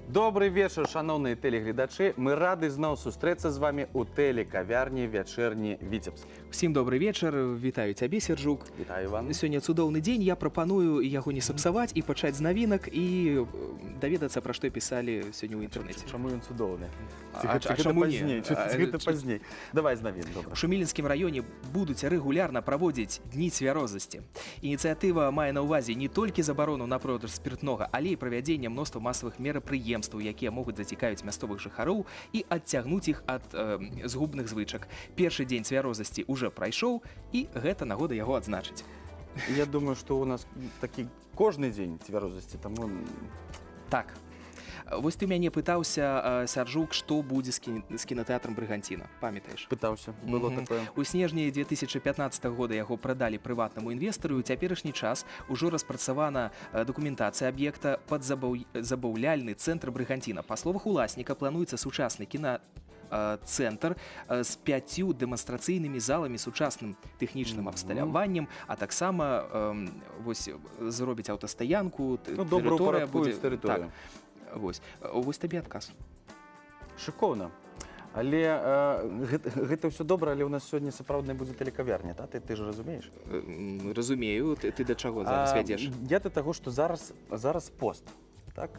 Добры вечар, шаноўныя тэлегледачы. Мы рады зноў сустрэцца з вамі ў тэлекавярні «Вячэрні Віцебск». Усім добры вечар. Вітаю цябе, Сержук. Вітаю, Іван. Сёння цудоўны дзень. Я прапаную яго не сапсаваць і пачаць з навінак і даведацца, пра што пісалі сёння ў інтэрнэце. Чаму ён цудоўны? А чаму не? Ці гэта пазней. Давай з навін, добра. У Шумілінскім раёне будуць рэгулярна праводзіць дні цвярозасці. Ініцыятыва мае на ўвазе не толькі забарону на продаж спіртнога, але і правядзенне мноства масавых мерапрыемстваў, якія могуць зацікавіць мясцовых жыхароў і адцягнуць іх ад згубных звычак. Першы дзень цвярозасці уже прайшоў, і гэта нагода яго адзначыць. Я думаю, што ў нас такі кожны дзень цвярозасці, таму... Так. Вось ты мяне пытаўся, Сяржук, што будзе з кінатэатрам «Брыганціна». Памятаеш? Пытаўся. Было такое. У снежні 2015 года яго прадалі прыватнаму інвестару, і ў цяперашні час ужо распрацавана дакументацыя аб'екта пад забаўляльны цэнтр «Брыганціна». Па словах уласніка, плануецца сучасны кінацэнтр з 5 дэманстрацыйнымі заламі, сучасным тэхнічным абсталяваннем, а таксама вось зробіць аўтастаянку, тэрыторыя будзе тэрыторыя. Вось. Вось табе адказ. Шыкоўна. Але гэта ўсё добра, але ў нас сёння сапраўдная будзе тэлекавярня, та? Ты ж разумееш? Разумею. Ты да чаго зараз вядзеш? Я да таго, што зараз пост. Так?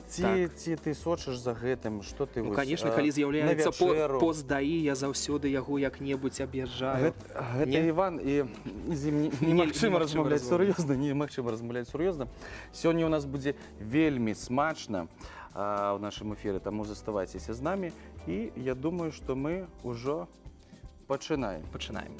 Ці ты сочыш за гэтым, што ты Ну, вось, конечно, калі з'яўляецца на вячэру? Пост ДАІ, я заўсёды яго як-небудзь аб'язджаю. Гэта Іван, і з ім немагчыма размаўляць сур'ёзна, немагчыма размаўляць сур'ёзна. Сёння ў нас будзе вельмі смачна ў нашым эфіры, таму заставайцеся з намі. І я думаю, што мы ўжо пачынаем. Пачынаем.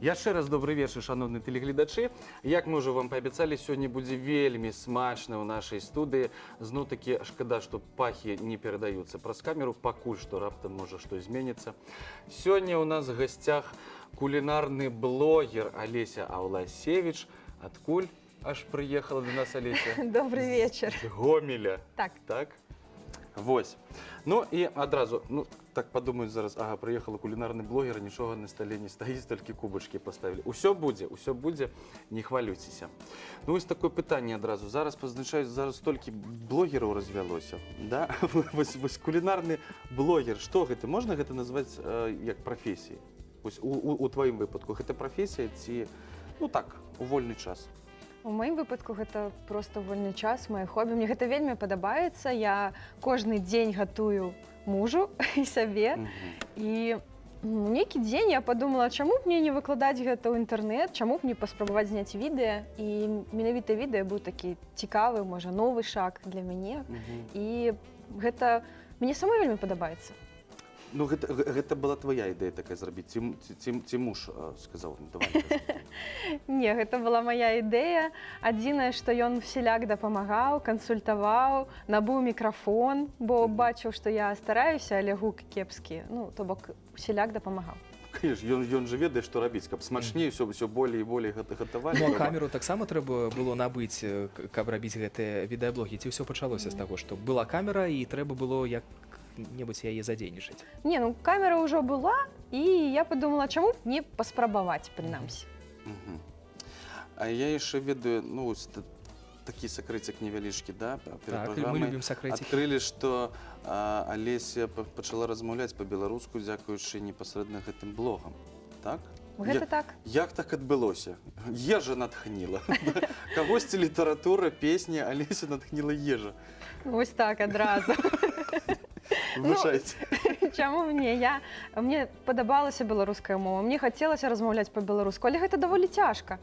Яшчэ раз добры вечар, шаноўныя тэлегледачы. Як мы ўжо вам паабяцалі, сёння будзе вельмі смачна ў нашай студыі. Зноў-такі шкада, што пахі не перадаюцца праз камеру, пакуль што раптам можа што зменіцца. Сёння ў нас в гасцях кулінарны блогер Алеся Аўласевіч. Адкуль аж прыехала до нас Алеся? Добры вечар. З Гомеля. Так. Так? Вось. Ну і адразу, ну, так падумаюць зараз, ага, прыехала кулінарны блогер, нічога на стале не стаіць, толькі кубачкі паставілі. Усё будзе, не хвалюйцеся. Ну, вось такое пытанне адразу. Зараз пазначаюць, зараз столькі блогераў развялося, да? Вось кулінарны блогер, што гэта? Можна гэта назваць як прафесіяй? Вось у тваім выпадку гэта прафесія ці, ну так, у вольны час? У маім выпадку гэта проста вольны час, маё хобі. Мне гэта вельмі падабаецца. Я кожны дзень гатую мужу і сабе. І нейкі дзень я падумала, чаму б мне не выкладаць гэта ў інтэрнэт, чаму б не паспрабаваць зняць відэа. І менавіта відэа быў такі цікавы, можа, новы шаг для мяне. І гэта мне самой вельмі падабаецца. Ну, гэта была твоя ідэя такая зрабіць, ці муж сказаў, ну, давай, кажу. Не, гэта была моя ідэя. Адзінае, што ён усяляк дапамагаў, кансультаваў, набыў мікрафон, бо бачыў, што я стараюся, але гук кепскі. Ну, то бок, усяляк дапамагаў. Конечно, ён жа ведае, што рабіць, каб смачней, усё болей і болей гатавалі. Ну, а камеру таксама трэба было набыць, каб рабіць гэтыя відэаблогі. Ці ўсё пачалося з таго, што была камера і трэба было як-небудзь яе задзейнічаць? Не, ну, камера ўжо была, і я падумала, чаму б не паспрабаваць, прынамсі. А я яшчэ ведаю, ну, ось такі сакрэцік невялічкі, да, перад Так, мы праграмай любім сакрэцікі. Адкрылі, што Алеся пачала размаўляць па-беларуску, дзякуючы непасрэдна гэтым блогам, так? Гэта так. Як так адбылося? Ежа натхніла. Кагосьці літаратура, песні, Алеся натхніла ежа. Вось так адразу. Выбачайце. Чаму мне? Мне падабалася беларуская мова, мне хацелася размаўляць па-беларуску, але гэта даволі цяжка.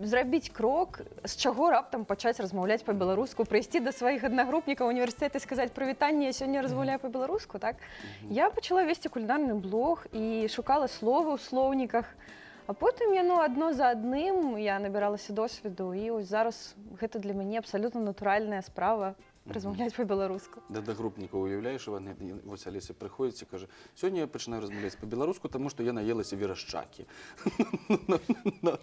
Зрабіць крок, з чаго раптам пачаць размаўляць па-беларуску, прыйсці да сваіх аднагрупнікаў універсітэта і сказаць: прывітанне, я сёння размаўляю па-беларуску, так? Я пачала весці кулінарны блог і шукала словы ў слоўніках, а потым яно адно за адным, я набіралася досведу, і ось зараз гэта для мяне абсалютна натуральная справа. Размаўляць па-беларуску. Да, аднагрупнікаў, уяўляеш, Іван, і вось Алеся прыходзіць і кажа: «Сёння я пачынаю размаўляць па-беларуску, таму што я наелася верашчакі».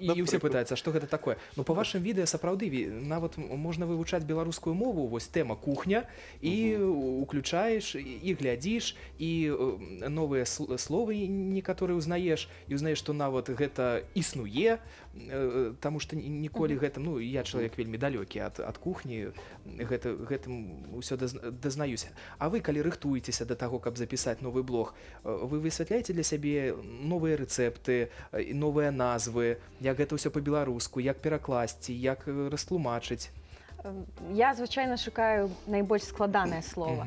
І ўсе пытаюцца, што гэта такое. Ну, по вашым відэа сапраўды нават можна вывучаць беларускую мову. Вось тэма «Кухня», і уключаеш і глядзіш, і новыя словы некаторыя узнаеш, і узнаеш, што нават гэта існуе, таму што ніколі гэта, ну, я чалавек вельмі далёкі ад кухні, гэтым усё дазнаюся. А вы, калі рыхтуецеся да таго, каб запісаць новы блог, вы высвятляеце для сябе новыя рэцэпты, і новыя назвы, як гэта ўсё па-беларуску, як перакласці, як растлумачыць? Я звычайна шукаю найбольш складанае слово.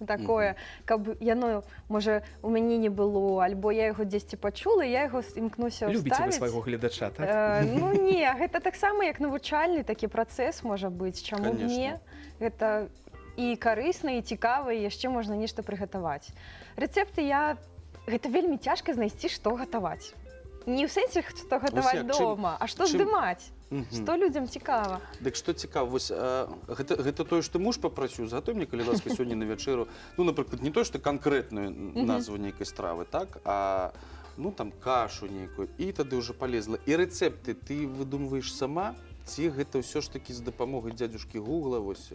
Такое, каб яно, можа, у мяне не было, альбо я яго дзесьці пачула, і я яго імкнуся Любіце вы ўставіць. свайго гледача, так? Ну не, гэта таксама як навучальны такі працэс можа быць, чаму б не? Гэта і карысна, і цікава, і яшчэ можна нешта прыгатаваць. Рэцэпты я гэта вельмі цяжка знайсці, што гатаваць. Не ў сэнсе, што гатаваць як, дома, а што здымаць, што людзям цікава. Дык што цікава, вось, гэта тое, што муж папрасіў: «Згатой мне, калі ласка, сёння на вячэру», ну, напрыклад, не то, што канкрэтную назву нейкай стравы, так, а ну там кашу нейкую, і тады ўжо палезла. І рэцэпты ты выдумваеш сама, ці гэта ўсё ж такі з дапамогай дзядзюшкі Гугла, вось?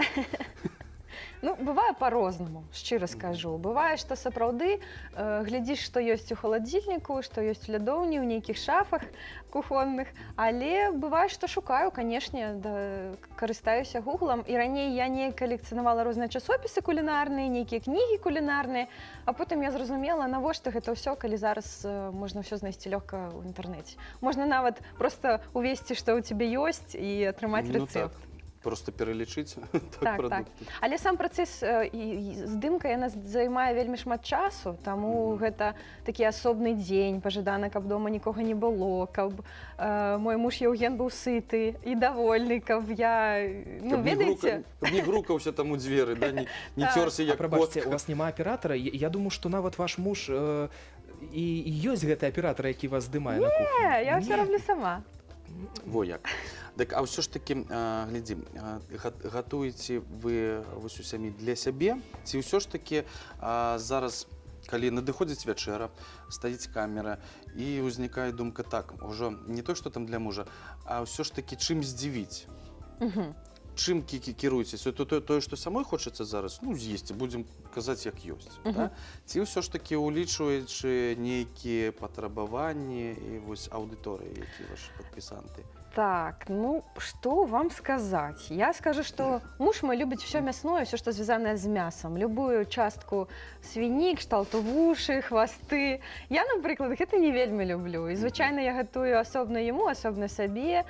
Ну, бывае па-рознаму, шчыра скажу. Бывае, што сапраўды глядзіш, што ёсць у халадзільніку, што ёсць у лядоўні, ў нейкіх шафах кухонных, але бывае, што шукаю, канешне, да, карыстаюся гуглам. І раней я не калекцыянавала розныя часопісы кулінарныя, нейкія кнігі кулінарныя, а потым я зразумела, навошта гэта ўсё, калі зараз можна ўсё знайсці лёгка ў інтэрнэце. Можна нават проста увесці, што ў цябе ёсць, і атрымаць Ну, рэцэпт. так. Просто пералічыць так, Так. прадукты. Але сам працэс і здымка, яна займае вельмі шмат часу, таму гэта такі асобны дзень, пажадана, каб дома нікога не было, каб мой муж Еўген быў сыты і давольны, каб я, ну, Каб не ведаеце, каб не грукаўся там у дзверы, да, не Так. цёрся А як прабачце, кот. у вас няма аператара? Я думаю, што нават ваш муж і ёсць гэты аператар, які вас здымае на кухні. Не, я ўсё Не? раблю сама. Во як. Дык, а ўсё ж такі, глядзі, гатуеце вы вось у сям'і для сябе, ці ўсё ж такі зараз, калі надыходзіць вячэра, стаіць камера і ўзнікае думка так, ужо не то, што там для мужа, а ўсё ж такі чым здзівіць? Чым кіруецеся? То тое, што самой хочацца зараз, ну, з'есці, будзем казаць, як ёсць. Да? Ці ўсё ж такі улічваючы нейкія патрабаванні і вось аўдыторыі, якія вашы падпісанты? Так, ну что вам сказать? Я скажу, что муж мой любит все мясное, все, что связанное с мясом. Любую частку свиньи, кшталту вуши, хвосты. Я, напрыклад, гэта не вельмі люблю. І звычайна я гатую асобна яму, асобна сабе.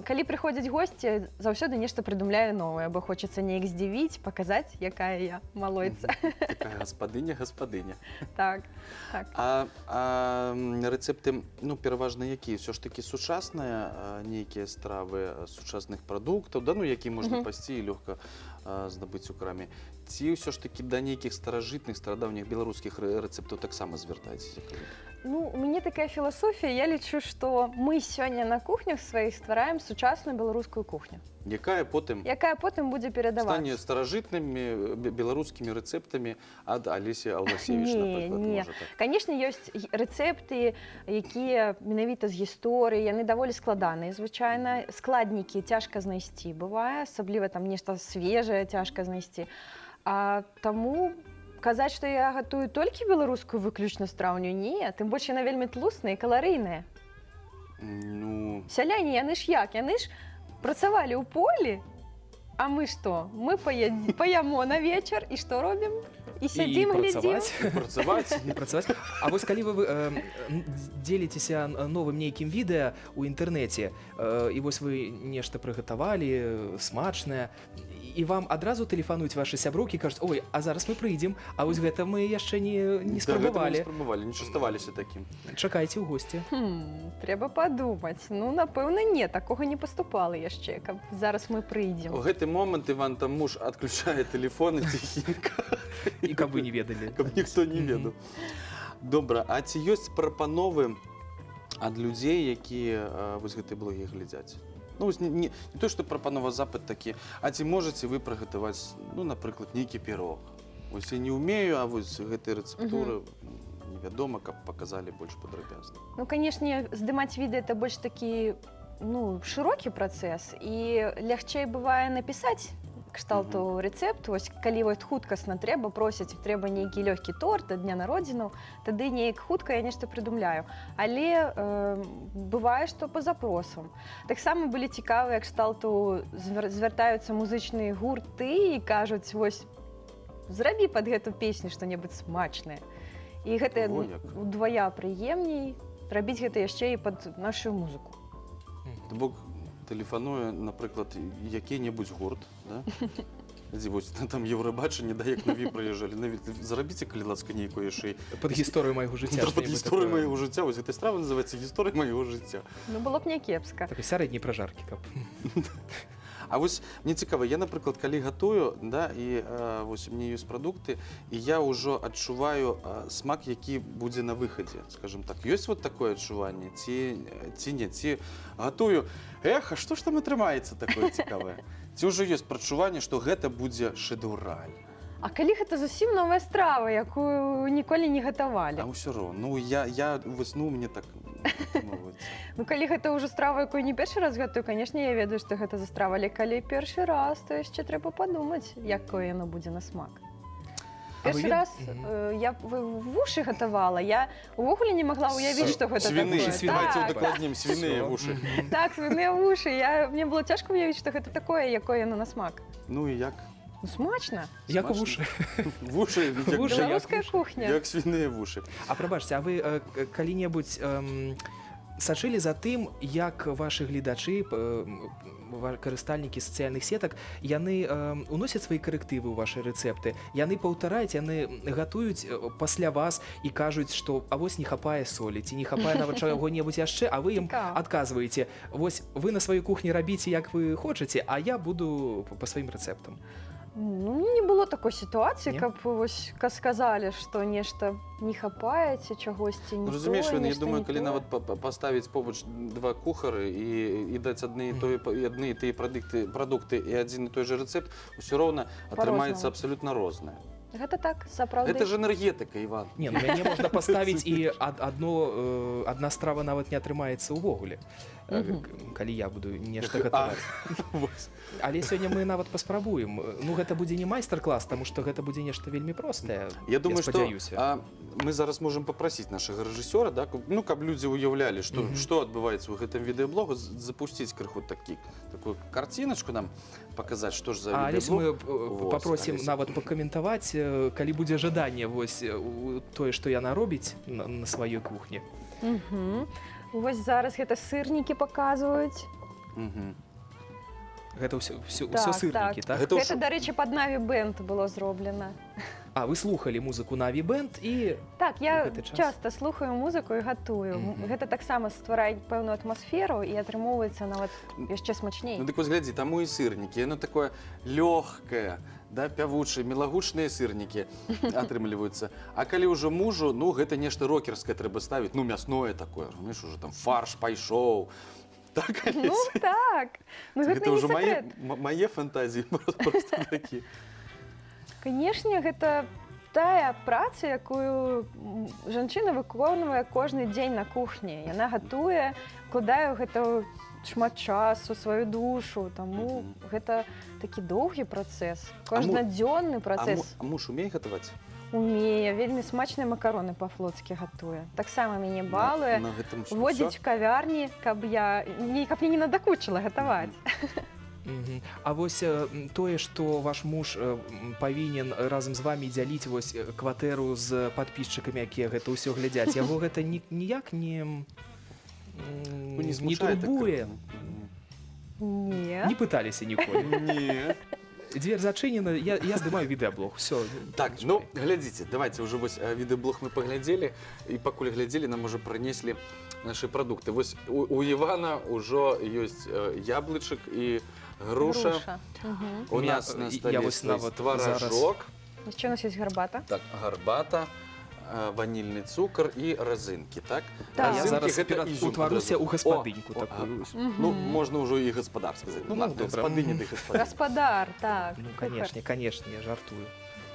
Калі прыходзяць госці, заўсёды нешта прыдумляю новае, бо хочацца неяк здзівіць, паказаць, якая я малойца. Такая гаспадыня, гаспадыня. Так. А рэцэпты, ну, пераважна якія? Ўсё ж такі сучасныя нейкія стравы сучасных прадуктаў, да, ну, які можна пайсці і лёгка здабыць у краме. Ці ўсё ж такі да нейкіх старажытных, старадаўніх беларускіх рэцэптаў таксама звяртаецеся? Калі? Ну, у мяне такая філасофія, я лічу, што мы сёння на кухнях сваіх ствараем сучасную беларускую кухню, Якая потым якая потым будзе перадавацца. стане старажытнымі беларускімі рэцэптамі ад Алесі Аўласевіч, Не, напрыклад, не. можа так. Канешне, ёсць рэцэпты, якія менавіта з гісторыі, яны даволі складаныя, звычайна, складнікі цяжка знайсці бывае, асабліва там нешта свежае цяжка знайсці. А таму казаць, што я гатую толькі беларускую выключна страўню, не, тым больш яна вельмі тлусная і каларыйная. Ну, Сяляне, яны ж як? Яны ж працавалі ў полі, а мы што? Мы паямо на вечар і што робім? І сядзім, І глядзім. працаваць. І працаваць. І працаваць. А вось калі вы дзеліцеся новым нейкім відэа ў інтэрнэце, і вось вы нешта прыгатавалі смачнае, і вам адразу тэлефануюць вашы сяброўкі і кажуць: «Ой, а зараз мы прыйдзем, а вось гэта мы яшчэ не Да, гэта мы не спрабавалі». спрабавалі, не частаваліся такім. Чакайце ў госці. Трэба падумаць. Ну, напэўна, не, такога не паступала яшчэ, каб зараз мы прыйдзем. У гэты момант, Іван, там муж адключае тэлефон і ціхенька, І каб вы не ведалі. каб ніхто не ведаў. Добра, а ці ёсць прапановы ад людзей, якія вось гэты блогі глядзяць? Ну, вось не то, што прапанова, запыт такі, а ці можаце вы прыгатаваць, ну, напрыклад, нейкі пірог? Вось я не ўмею, а вось гэтыя рэцэптуры невядома, каб паказалі больш падрабязна. Ну, канешне, здымаць відэа — это больш такі, ну, шырокі працэс, і лягчэй бывае напісаць кшталту рэцэпт. Вось калі вот хуткасна трэба, просяць, трэба нейкі лёгкі торт да дня народзінаў, тады неяк хутка я нешта прыдумляю. Але бывае, што по запросам таксама былі цікавыя, кшталту звяртаюцца музычныя гурты і кажуць: «Вось зрабі под гэту песню што-небудзь смачнае». І гэта Во як. удвая прыемней рабіць гэта яшчэ і пад нашу музыку. То бок тэлефануе, напрыклад, які-небудзь гурт, да? Дзе вось там Еўрабачанне, да, як Наві прыязджалі. «Наві, зрабіце, калі ласка, нейкую яшчэ Пад гісторыю майго жыцця. Да, пад Што-небудзь гісторыю такое. майго жыцця». Вось гэта страва называецца «Гісторыя майго жыцця». Ну, было б не кепска. Такой сярэдняй пражаркі каб. А вось мне цікава, я, напрыклад, калі гатую, да, і вось у мне ёсць прадукты, і я ўжо адчуваю смак, які будзе на выхадзе, скажем так. Ёсць вот такое адчуванне ці не, ці гатую: «Эх, а што ж там атрымаецца такое цікавае?» Ці ўжо ёсць прадчуванне, што гэта будзе шэдэўральна? А калі гэта зусім новая страва, якую ніколі не гатавалі? А ўсё роўна. Ну, я вось, ну, мне так атрымоўваецца. Ну, калі гэта ўжо страва, якую не першы раз гатую, канешне, я ведаю, што гэта за страва, але калі першы раз, то яшчэ трэба падумаць, якое яно будзе на смак. А вы Першы раз я вушы гатавала, я увогуле не магла ўявіць, што гэта Свіны, такое. давайте Так, удакладнім, свіныя Всё. вушы. Так, свіныя вушы. Мне было цяжка ўявіць, што гэта такое, якое яно на смак. Ну і як? Ну, смачна. Як у Смачна. вушы. Вушы, як, Вушы, як Беларуская вушы. кухня. як свіныя вушы. А прабачце, а вы калі-небудзь сачылі за тым, як вашы гледачы, карыстальнікі сацыяльных сетак, яны уносяць свае карэктывы ў вашы рэцэпты, яны паўтараюць, яны гатуюць пасля вас і кажуць, што а вось не хапае солі ці не хапае нават чаго-небудзь яшчэ, а вы ім Цікава. адказваеце: «Вось вы на сваёй кухні рабіце, як вы хочаце, а я буду па сваім рэцэптам»? Ну, мне не было такой сітуацыі, Не? каб вось сказалі, што нешта не хапае ці чагосьці не Ну, разумееш, тое, Лена, я нешта думаю, не калі тое. нават паставіць побач два кухары і даць адны і тое і адны і тыя прадукты і адзін і той же рэцэпт, усё роўна атрымаецца Па-рознаму. абсалютна рознае. Гэта так, сапраўды. Гэта ж энергетыка, Іван. Не, ну, мяне можна паставіць, і адна страва нават не атрымаецца ўвогуле, калі я буду нешта гатаваць. Вось. Але сёння мы нават паспрабуем. Ну, гэта будзе не майстар-клас, таму што гэта будзе нешта вельмі простае. Я думаю, што спадзяюся. Мы зараз можам папрасіць нашага рэжысёра, да, ну, каб людзі ўяўлялі, што, што адбываецца ў гэтым відэаблогу, запусціць крыху такую карціначку нам паказаць, што ж за А Алесю мы відэаблог. Вось, папросім Алеся. нават пакаментаваць, калі будзе жаданне, вось тое, што яна робіць на сваёй кухні. Вось зараз гэта сырнікі паказваюць. Гэта ўсё, Так, ўсё сырнікі, так? Гэта Гэта, ўжо- дарэчы, пад Наві Бэнд было зроблена. А вы слухалі музыку Наві Бэнд і Так, я гэты час? часта слухаю музыку і гатую. Гэта таксама стварае пэўную атмасферу, і атрымоўваецца нават яшчэ смачней. Ну дык вось глядзі, таму і сырнікі. Яно такое лёгкае, да, пявучае, мілагучныя сырнікі атрымліваюцца. А калі ўжо мужу, ну, гэта нешта рокерскае трэба ставіць, ну, мясное такое, разумееш, уже там фарш пайшоў. Так, Ну Алеся? так. Ну, гэта Гэта не ўжо мае, сакрэт. мае фантазіі просто такі. Канешне, гэта тая праца, якую жанчына выконвае кожны дзень на кухні. Яна гатуе, укладае ў гэта шмат часу, сваю душу, таму гэта такі доўгі працэс, кожнадзённы працэс. А муж умее гатаваць? Умее, вельмі смачныя макароны па-флоцкі гатуе. Таксама мяне балуе, На гэтым ўсё? водзіць в кавярні, каб мне не надакучыла гатаваць. А вось тое, што ваш муж павінен разам з вамі дзяліць вось кватэру з падпісчыкамі, якія гэта ўсё глядзяць, яго гэта ніяк не, Ну, не не смучае так турбуе? крыху? Не. Не пыталіся ніколі? Не. Дверь зачынена, я здымаю відэаблог, всё. Так, ну, глядзіце, давайте уже вось відэаблог мы паглядзелі, і пакуль глядзелі, нам уже прынеслі нашы прадукты. Вось у Івана ўжо ёсць яблычак і груша. Мгм. У У меня, нас на я столе вось стаіць нават тваражок, Яшчэ у нас ёсць гарбата. так, гарбата. ванільны цукар і разынкі, так? Так. А я Разынкі зараз гэта ізюм утваруся адразу. ў гаспадыньку О, такую. Ну, можна ўжо і гаспадар сказаць. Ну, Ну, ладно, добра. гаспадыня ды гаспадыня. Гаспадар, так. Ну, Кухар. канешне, канешне, я жартую.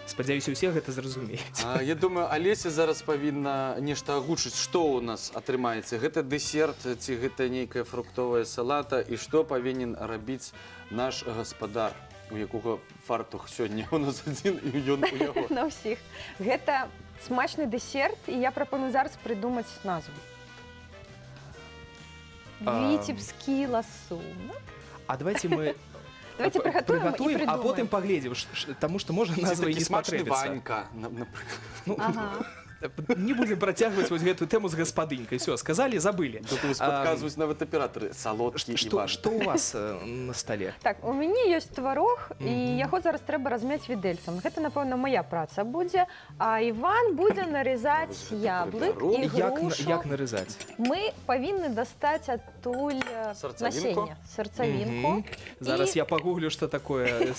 Спадзяюся, усе гэта зразумеюць. Я думаю, Алеся зараз павінна нешта агучыць, што ў нас атрымаецца. Гэта дэсерт ці гэта нейкая фруктовая салата і што павінен рабіць наш гаспадар, у якога фартух сёння у нас адзін і ён у яго. На ўсіх. Гэта смачны дэсерт, і я прапаную зараз прыдумаць назву. Віцебскі ласунак. А давайте мы Давайте прыгатуем і прыгатуем, а прыдумаем. потым паглядзім, таму што можа Ці назва і такі не смачны спатрэбіцца. Ванька, напрыклад. Ну, Ага. не будем працягваць вось гэтую тэму з гаспадынькай. Все, сказалі, забылі. Тут вось падказваюць нават аператары. Салодкі Што, Іван. што у вас на стале? Так, у мяне ёсць тварог, і Мгм. яго зараз трэба размяць відэльцам. Гэта, напэўна, моя праца будзе. А Іван будзе нарэзаць Вось гэта яблык прыбяру. і Як, грушу. як нарэзаць? Мы павінны дастаць адтуль Сэрцавінку. насенне, сэрцавінку. Мгм. Зараз І- я пагуглю, што такое.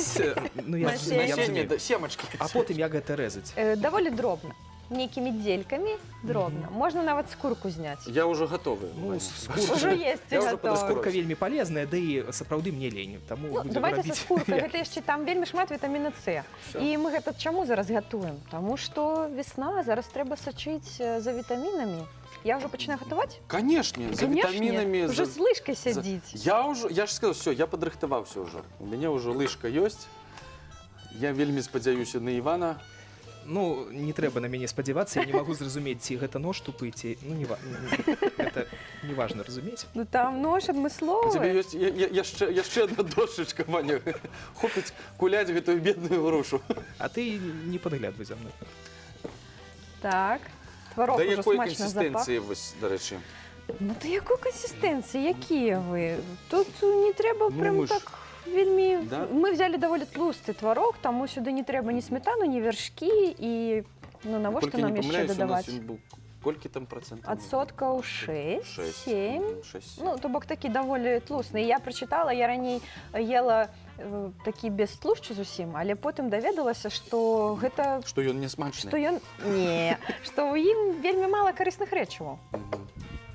Ну, я, Насенне. я Насенне, разумею. да, семачкі. А потым як гэта рэзаць? Даволі дробна. Нейкімі дзелькамі дробна. Можна нават скурку зняць. Я ўжо гатовы. Ну, Ваня. скурка. Ужо есці Я ўжо гатовы. Скурка вельмі полезная, да і сапраўды мне лень, таму Ну, будзем давайте рабіць са скуркай. як Гэта яшчэ там вельмі шмат вітаміна С. Всё. І мы гэта чаму зараз гатуем? Таму што весна, зараз трэба сачыць за вітамінамі. Я ўжо пачынаю гатаваць? Канешне, за Канешне, вітамінамі. Уже з лыжкай сядзіць. Я ўжо, я ж сказаў, все, я падрыхтаваўся ўжо. У мяне ўжо лыжка ёсць. Я вельмі спадзяюся на Івана. Ну, не трэба на мяне спадзявацца, я не магу зразумець, ці гэта нож тупы, ці... Ну, гэта не важна разумець. Ну там нож У цябе адмысловы. ёсць яшчэ одна дошечка, Ваня. Хопіць куляць гэтую бедную грушу. А ты не падглядвай за мной. Так. Тварог Да ужо якой смачна запах. кансістэнцыі вось, дарэчы? Ну да якой кансістэнцыі, якія вы? Тут не трэба Ну, прям мы ж- так вельмі... Да? Мы взяли даволі тлусты тварог, таму сюды не трэба ні сметану, ні вяршкі і ну навошта Колькі нам не яшчэ памыляюсь, у нас дадаваць? ён быў колькі там працэнтаў? Адсоткаў 6, Шэсць. 7. Шэсць. Ну, то бок такі даволі тлусны. Я прачытала, я раней ела такі без тлушчу зусім, але потым даведалася, што гэта Што ён не смачны. што ён не, што ў ім вельмі мала карысных рэчываў. Мгм.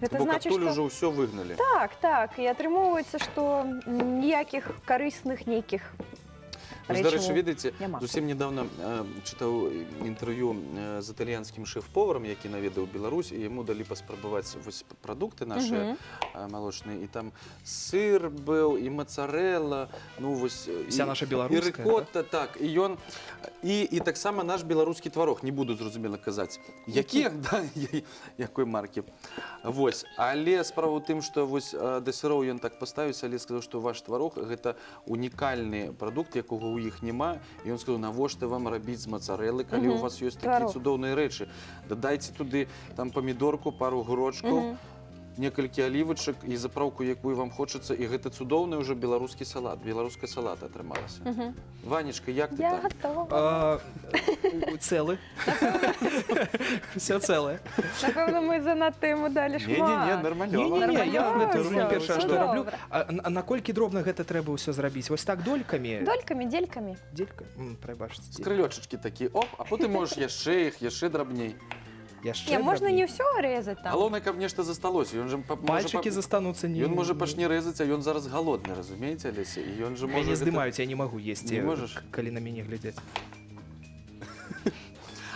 Гэта Бок значыць, адтуль што ужо ўсё выгналі. так, і атрымоўваецца, што ніякіх карысных нейкіх Вось, дарэчы, рэчываў ведаеце, няма. зусім недавно чытаў інтэрв'ю з італьянскім шэф-поварам, які наведаў Беларусь, і яму далі паспрабаваць вось прадукты нашы малочныя, і там сыр быў, і мацарэлла, ну вось Вся наша і беларуская. рыкота, так, і ён і таксама наш беларускі тварог, не буду зразумела казаць, які, да, якой маркі. Вось, але справа ў тым, што вось да сыроў ён так паставіўся, але сказаў, што ваш тварог гэта унікальны прадукт, якога ў іх няма. І ён сказаў, навошта вам рабіць з мацарэлы, калі у вас ёсць такія Тварог. цудоўныя рэчы. Дадайце туды там памідорку, пару гурочкаў, некалькі алівачак і запраўку, якую вам хочацца, і гэта цудоўны ўжо беларускі салат, беларуская салата атрымалася. Ванечка, як ты Я там? гатова. Цэлы. Все цэлае. Напэўна, мы занадта яму далі шмат. Не-не-не, нармалёва. Не-не-не, я Нармалёва гэта ўжо не всё, першы раз всё што раблю. добра. А наколькі дробна гэта трэба ўсё зрабіць? Вось так долькамі? Долькамі, дзелькамі. Дзелька? Прабачце. Скрылёчачкі такі, оп, а потым можаш яшчэ іх, яшчэ драбней. Яшчэ Не, можна драбней? не ўсё рэзаць там. Галоўнае, каб нешта засталося. Ён жа можа Пальчыкі застануцца не... Ён можа пачне рэзаць, а ён зараз галодны, разумееце, Алеся? І ён жа можа Мяне гэта- здымаюць, я не магу есці, Не можаш? калі на мяне глядзяць.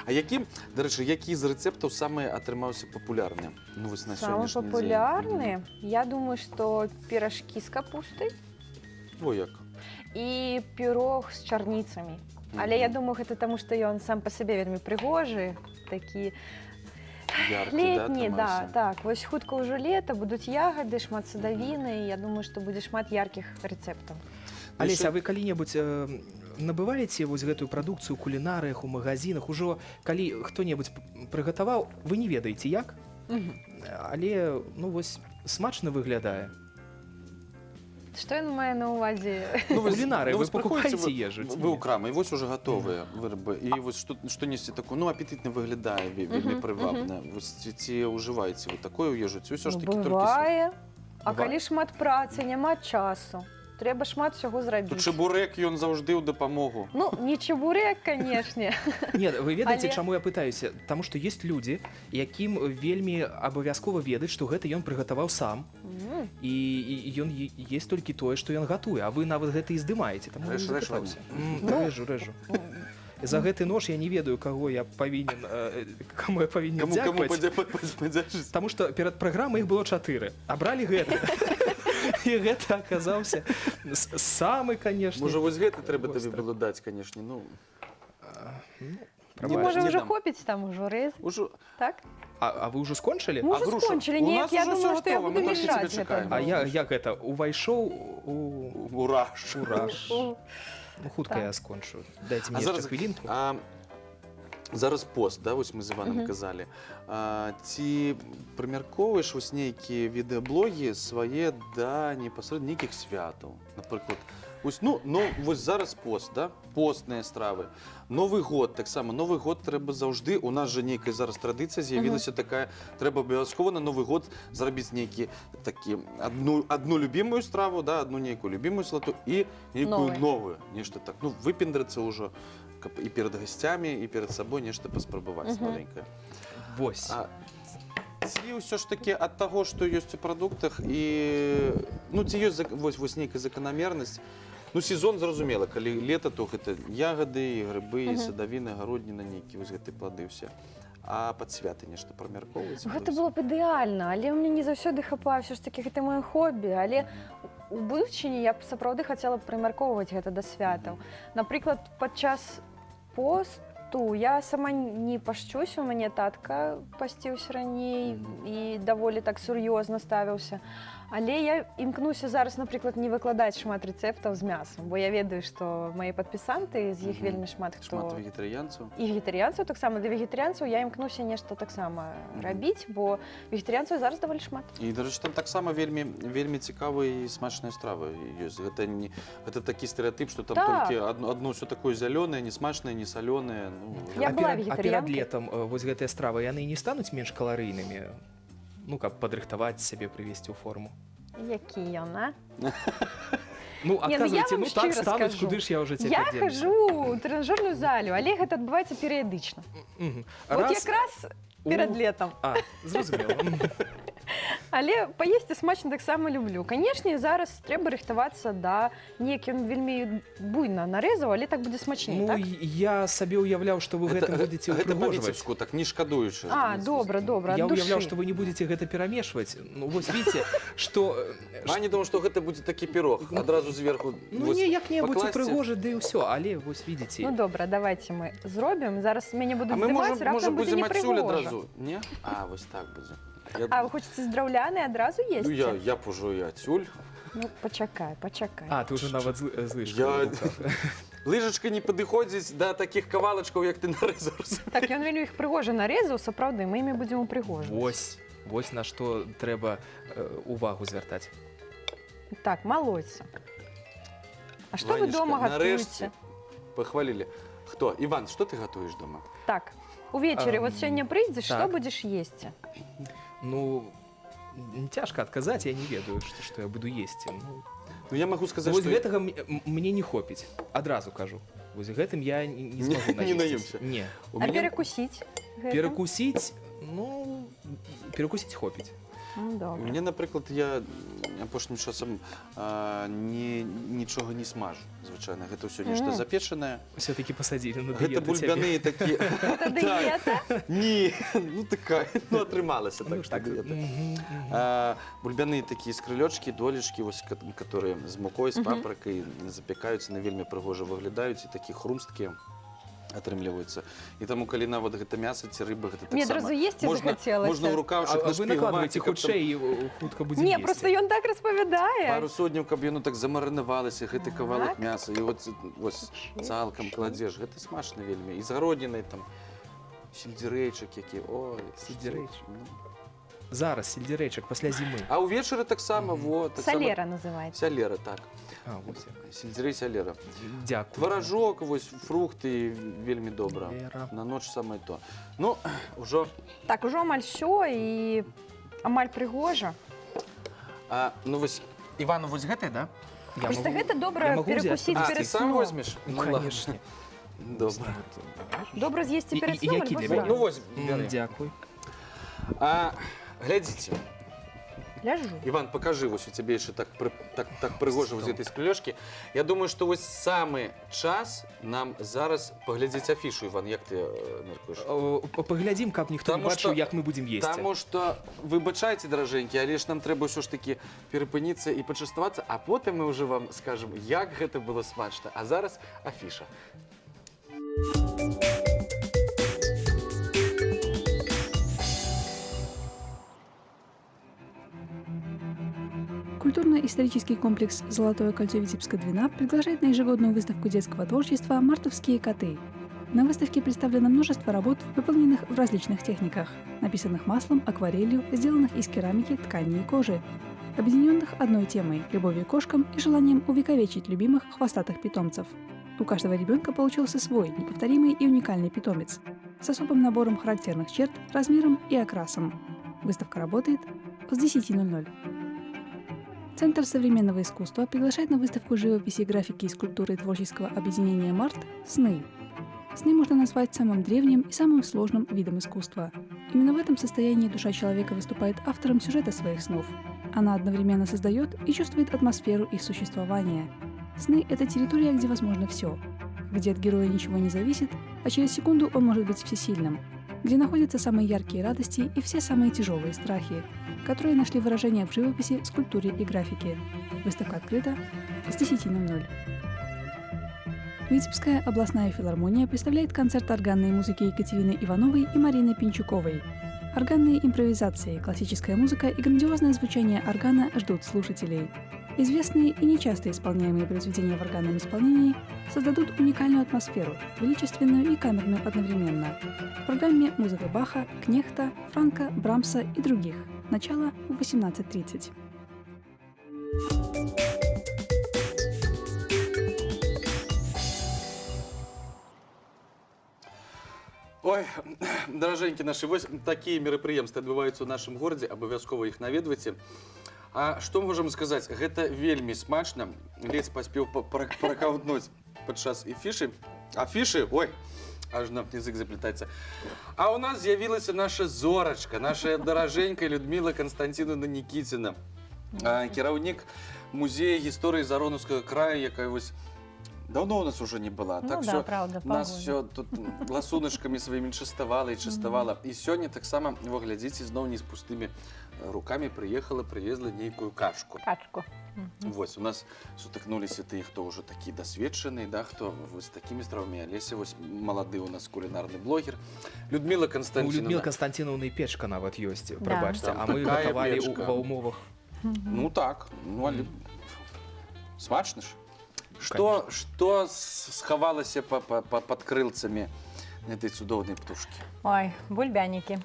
А які, дарэчы, які з рэцэптаў самы атрымаўся папулярны? Ну, вось на Самы сённяшні дзень. папулярны, я думаю, што пирожки з капустай Во як. і пирог з чарніцамі. Але я думаю, гэта таму, што ён сам па сабе вельмі прыгожы, такі Яркі, летні, да, да, атрымаўся? так. Вось хутка ўжо лета, будуць ягады, шмат садавіны, і я думаю, што будзе шмат яркіх рэцэптаў. Ну, Алеся, яшчэ- а вы калі-небудзь набываеце вось гэтую прадукцыю ў кулінарыях, у магазинах? Ужо калі хто-небудзь прыгатаваў, вы не ведаеце як, але ну вось смачна выглядае. Што ён мае на ўвазе? Ну, вось- Кулінары, ну, вы вось прыходзіце пакупаеце ежу ці Вы не? ў крамы, і вось уже гатовыя вырабы. І вось што, што-несьці такое, ну, апетытна выглядае, вельмі прывабна. Вось ці ўжываеце вы такое ў ежу, ці ўсё ж Ну, такі толькі бывае. А Бывае. калі шмат працы, няма часу. Трэба шмат усяго зрабіць. Тут чабурэк, ён заўжды ў дапамогу. Ну, не чабурэк, канешне. Нет, вы ведаеце, Але- чаму я пытаюся? Таму што ёсць людзі, якім вельмі абавязкова ведаць, што гэта ён прыгатаваў сам, і ён есць толькі тое, што ён гатуе, а вы нават гэта і здымаеце. Таму я Рэж, і рэж, запытаўся. Ну. Рэжу, рэжу. За гэты нож я не ведаю, каго я павінен, каму я павінен Каму дзякаваць. падзячыць? Таму што перад праграмай іх было чатыры. Абралі гэты. І гэта аказаўся самы, канешне. Можа, вось гэты трэба табе Востра. было даць, канешне. Ну, Ну, Прабачце. можа, не ўжо дам. хопіць там ужо рэз, Ужо... так? А вы ўжо скончылі? Мы А ўжо груша? скончылі. У Нет, нас я ужо думала, всё што я готово, буду мы толькі цябе мешаць чакаем. гэта. А я як гэта увайшоў у Ураж. ураж. Ну, хутка Так. я скончу. Дайце А мне зараз, яшчэ хвілінку. Зараз пост, да, вось мы з Іванам казалі. Ці прымяркоўваеш вось нейкія відэаблогі свае да непасрэдна нейкіх святаў? Напрыклад, вось, ну, вось зараз пост, да? Постныя стравы. Новы год таксама. Новы год трэба заўжды. У нас жа нейкая зараз традыцыя з'явілася такая, трэба абавязкова на Новы год зрабіць нейкі такі одну любімую страву, да, одну нейкую любімую салату і нейкую Новую. новую. Нешта так, ну, выпендрыцца ўжо, каб і перад гасцямі, і перад сабой нешта паспрабаваць новенькае. Вось. А ці ўсё ж такі ад таго, што ёсць у прадуктах і, ну, ці ёсць вось нейкая заканамернасць? Ну, сезон зразумела, калі лета, то гэта ягады, і грыбы, і садавіны, гародніна, нейкія вось гэты плады ўсе. А пад святы нешта прамяркоўваецца? Гэта было б ідэальна, але ў мяне не заўсёды хапае, ўсё ж такі гэта маё хобі, але у будучыні я б сапраўды хацела б прымяркоўваць гэта да святаў. Напрыклад, падчас посту я сама не пашчусь, у мяне татка пасціўся раней і даволі так сур'ёзна ставіўся. Але я імкнуся зараз, напрыклад, не выкладаць шмат рэцэптаў з мясам, бо я ведаю, што мае падпісанты, з іх вельмі шмат хто Шмат вегетарыянцаў. і вегетарыянцаў таксама. Для вегетарыянцаў я імкнуся нешта таксама рабіць, бо вегетарыянцаў зараз даволі шмат. І, дарэчы, там таксама вельмі, вельмі цікавыя і смачныя стравы ёсць. Гэта не, гэта такі стэрэатып, што там толькі адно ўсё такое зялёнае, не смачнае, не салёнае. Ну, Я а была перад, а перад вегетарыянкай. летам вось гэтыя стравы яны не стануць менш каларыйнымі, ну, каб падрыхтаваць сябе, прывесці ў форму. Які ён, а? Ну, Не, ну я адказвайце, вам ну так шчыра стануць, скажу. куды ж я ўжо цяпер Я дзенуся? хожу ў трэнажорную залю, але гэта адбываецца перыядычна. Вот Раз якраз перад летам. А, зразумела. Але паесці смачна таксама люблю. Канешне, зараз трэба рыхтавацца да неяк ён вельмі буйна нарэзаў, але так будзе смачней, Ну, так? я сабе ўяўляў, што вы гэтым будзеце гэта ўпрыгожваць. па-віцебску, так не шкадуючы. А, добра, добра, Я ад ўяўляў, душы. што вы не будзеце гэта перамешваць. Ну, вось видите, што Ваня думаў, што гэта будзе такі пірог, адразу зверху. Ну, вось не, як-небудзь пакласці. упрыгожыць, да і ўсё, але вось видите. Ну добра, давайте мы зробім. Зараз мяне будуць А мы здымаць, можам, можа, раптам будзе будзем адсюль непрыгожа. адразу? Не? А, вось так будзе. Я, А, вы хочаце з драўлянай адразу есці? ну, я б ужо і адсюль. Ну, пачакай, пачакай. А, ты ўжо нават з лыжкай ў руках. Лыжачка не падыходзіць да такіх кавалачкаў, як ты нарэзаў. Так, ён вельмі іх прыгожа нарэзаў, сапраўды, мы імі будзем упрыгожваць. Вось на што трэба увагу звяртаць. Так, малойца. А што вы Ванечка, дома нарэшце гатуеце? пахвалілі. Хто? Іван, што ты гатуеш дома? Так, увечары, вот сёння прыйдзеш, што так. будзеш есці? Ну, цяжка адказаць, я не ведаю, што я буду есці. Ну, Ну, я магу сказаць, вось што гэтага мне не хопіць, адразу кажу. Вось гэтым я не змагу Не наесціся. наемся. Не. у А мяне перакусіць? Гэтым? Перакусіць, ну, перакусіць хопіць. Ну, У добра. мяне, напрыклад, я апошнім часам нічога не смажу, звычайна. Гэта ўсё нешта запечанае. Все-таки пасадзілі на Гэта дыету цябе. бульбяныя такія. Гэта дыета? Не, ну такая, ну атрымалася Ну, так, ж так. дыета. Мгм. Бульбяныя такія скрылёчкі, долечкі, вось, которые з мукой, з папрыкай запекаюцца, на вельмі прыгожа выглядаюць і такі хрумсткія атрымліваюцца. І таму, калі нават гэта мяса ці рыба, гэта Мне таксама адразу есці можна, захацелася. можна ў рукавчык А вы накладваеце нашпігаваць, каб там хутчэй, і хутка будзе Не, есці. просто ён так распавядае. пару сотняў, каб яно так замарынавалася, гэты кавалак Так. мяса, і от, вось цалкам кладзеш. Гэта смачна вельмі. І з гароднінай там сельдзерэйчык які. Ой, Сельдзерэйчык. Ну. Зараз сельдзерэйчык пасля зімы. А ўвечары таксама, во, таксама Салера называецца. Сялера, так. А, вось як. Сельдзерэй, сялера. Дзякую. Тваражок, вось фрукты вельмі добра. Лера. На ноч самае то. Ну, ўжо Так, ужо амаль всё і амаль прыгожа. ну вось Івану вось гэтай, да? Я Просто могу- гэта добра я могу взять? перакусіць А, ты перад сам сном. возьмеш? Ну, Ну, ладно. конечно. Добра. Добра з'есці перад І сном які альбо для зранку. мяне? Ну, вось, бяры. Дзякуй. А, глядзіце. Ляжу. Іван, покажи, вось у цябе яшчэ так, так прыгожа з гэтай склёшкі. Я думаю, што вось самы час нам зараз паглядзець афішу, Іван, як ты мяркуеш? Паглядзім, каб ніхто не Таму бачыў, што- як мы будзем есці. Таму што, выбачайце, даражэнькі, але ж нам трэба ўсё ж такі перапыніцца і пачаставацца, а потым мы ўжо вам скажам, як гэта было смачна. А зараз афіша. Культурно-исторический комплекс «Золотое кольцо Витебска Двина» приглашает на ежегодную выставку детского творчества «Мартовские коты». На выставке представлено множество работ, выполненных в различных техниках, написанных маслом, акварелью, сделанных из керамики, ткани и кожи, объединенных одной темой – любовью к кошкам и желанием увековечить любимых хвостатых питомцев. У каждого ребенка получился свой, неповторимый и уникальный питомец с особым набором характерных черт, размером и окрасом. Выставка работает с 10:00. Центр современного искусства приглашает на выставку живописи, графики и скульптуры творческого объединения «Март» «Сны». Сны можно назвать самым древним и самым сложным видом искусства. Именно в этом состоянии душа человека выступает автором сюжета своих снов. Она одновременно создает и чувствует атмосферу их существования. Сны – это территория, где возможно все, где от героя ничего не зависит, а через секунду он может быть всесильным, где находятся самые яркие радости и все самые тяжелые страхи, которые нашли выражение в живописи, скульптуре и графике. Выставка открыта с 10:00. Витебская областная филармония представляет концерт органной музыки Екатерины Ивановой и Марины Пинчуковой. Органные импровизации, классическая музыка и грандиозное звучание органа ждут слушателей. Известные и нечасто исполняемые произведения в органном исполнении создадут уникальную атмосферу, величественную и камерную одновременно. В программе музыка Баха, Кнехта, Франка, Брамса и других. Начало в 18:30. Ой, даражэнькі нашы, вось такія мерапрыемствы адбываюцца ў нашым горадзе, абавязкова іх наведвайце. А што можам сказаць? Гэта вельмі смачна. Ледзь паспеў пракаўтнуць падчас афішы. Афішы, ой, аж на язык заплетаецца. А у нас з'явілася наша зорачка, наша даражэнькая Людмила Константиновна Никитина, кіраўнік музея гісторыі Заронаўскага краю, якая вось давно у нас уже не была. Ну так да, всё, правда, нас погода. все тут ласуначкамі сваімі частавала і частавала. І сёння таксама, вы глядзіце, зноў не з пустымі рукамі прыехала, прывезла нейкую качку. Качку. Вось, у нас сутыкнуліся тыя, хто ўжо такі дасведчаны, да, хто вось з такімі стравамі. Алеся вось малады у нас кулінарны блогер. Людмила У Константиновна. Людмилы Константиновны печка нават ёсць, Да. прабачце, Там а мы такая гатавалі печка. ва умовах. Ну так, ну але смачна ж. Што схавалася пад крылцамі этой цудоўнай птушкі? Ой, бульбянікі.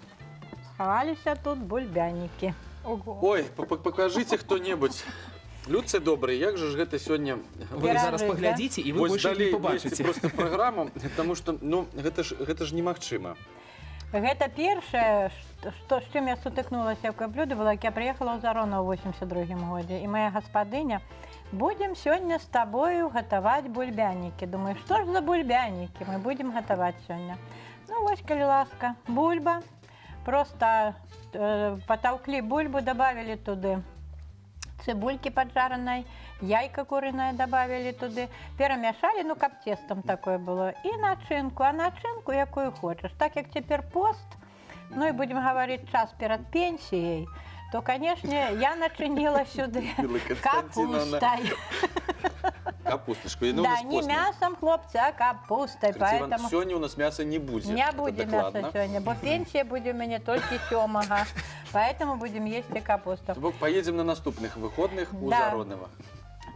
Схаваліся тут бульбянікі. Ого. Ой, покажите кто-нибудь. Людцы добрыя, як же ж гэта сёння Вы Пиражи, зараз да? паглядзіце, і вы Вось больш іх не далі пабачыце. просто праграму, потому что, ну, гэта ж немагчыма. Гэта першае, што, з чым я сутыкнулася, якое блюдо было, як я прыехала ў Заронаў у 82 годзе, і моя гаспадыня: «Будзем сёння з табою гатаваць бульбянікі». Думаю, што ж за бульбянікі мы будзем гатаваць сёння? Ну вось, калі ласка, бульба. Просто потолкли бульбу, добавили туды цыбулькі поджаренной, яйка куриное добавили туды, перемешали, ну, каб тестом такое было, и начинку, а начинку якую хочешь. Так как теперь пост, ну и будем говорить, час перед пенсией, то, конечно, я начинила сюда Людмила Константиновна. капустой. Капусточку. И, ну, у Да, нас не постная. мясом, хлопцы, а капустой. Иван, Поэтому сегодня у нас мяса не будет. не Это будет мяса докладно. сегодня, бо пенсия будет у меня только сёмага. Поэтому будем есть и капусту. То бок поедем на наступных выходных у Да. Заронова.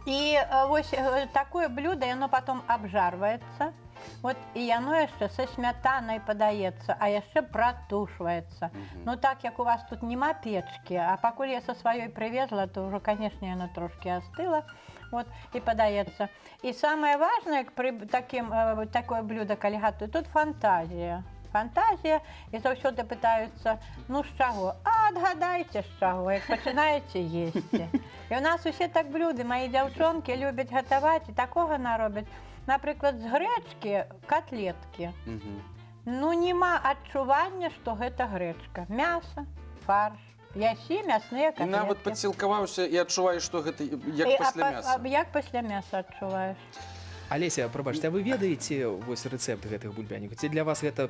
И вось, такое блюдо, оно потом обжаривается. Вот, и оно еще со сметаной подается, а еще протушивается. Ну, так как у вас тут нема печки, а покуль я со своей привезла, то уже, конечно, оно трошки остыло. Вот, и подается. И самое важное, при таким, такое блюдо, калі гатую, тут фантазия. фантазія, і заўсёды пытаюцца: «Ну, з чаго?» А адгадайце, з чаго, як пачынаеце есці. І у нас усе так блюды, мае дзяўчонкі любяць гатаваць і такога наробяць. Напрыклад, з грэчкі котлеткі. Ну, нема адчування, што гэта грэчка. Мяса, фарш, ясі мясныя І нават котлеткі. Падцілкаваўся і адчуваеш, што гэта як пасля мяса. А, як пасля мяса адчуваеш. Алеся, прабачце, а вы ведаеце вось рэцэпт гэтых бульбянікаў? Ці для вас гэта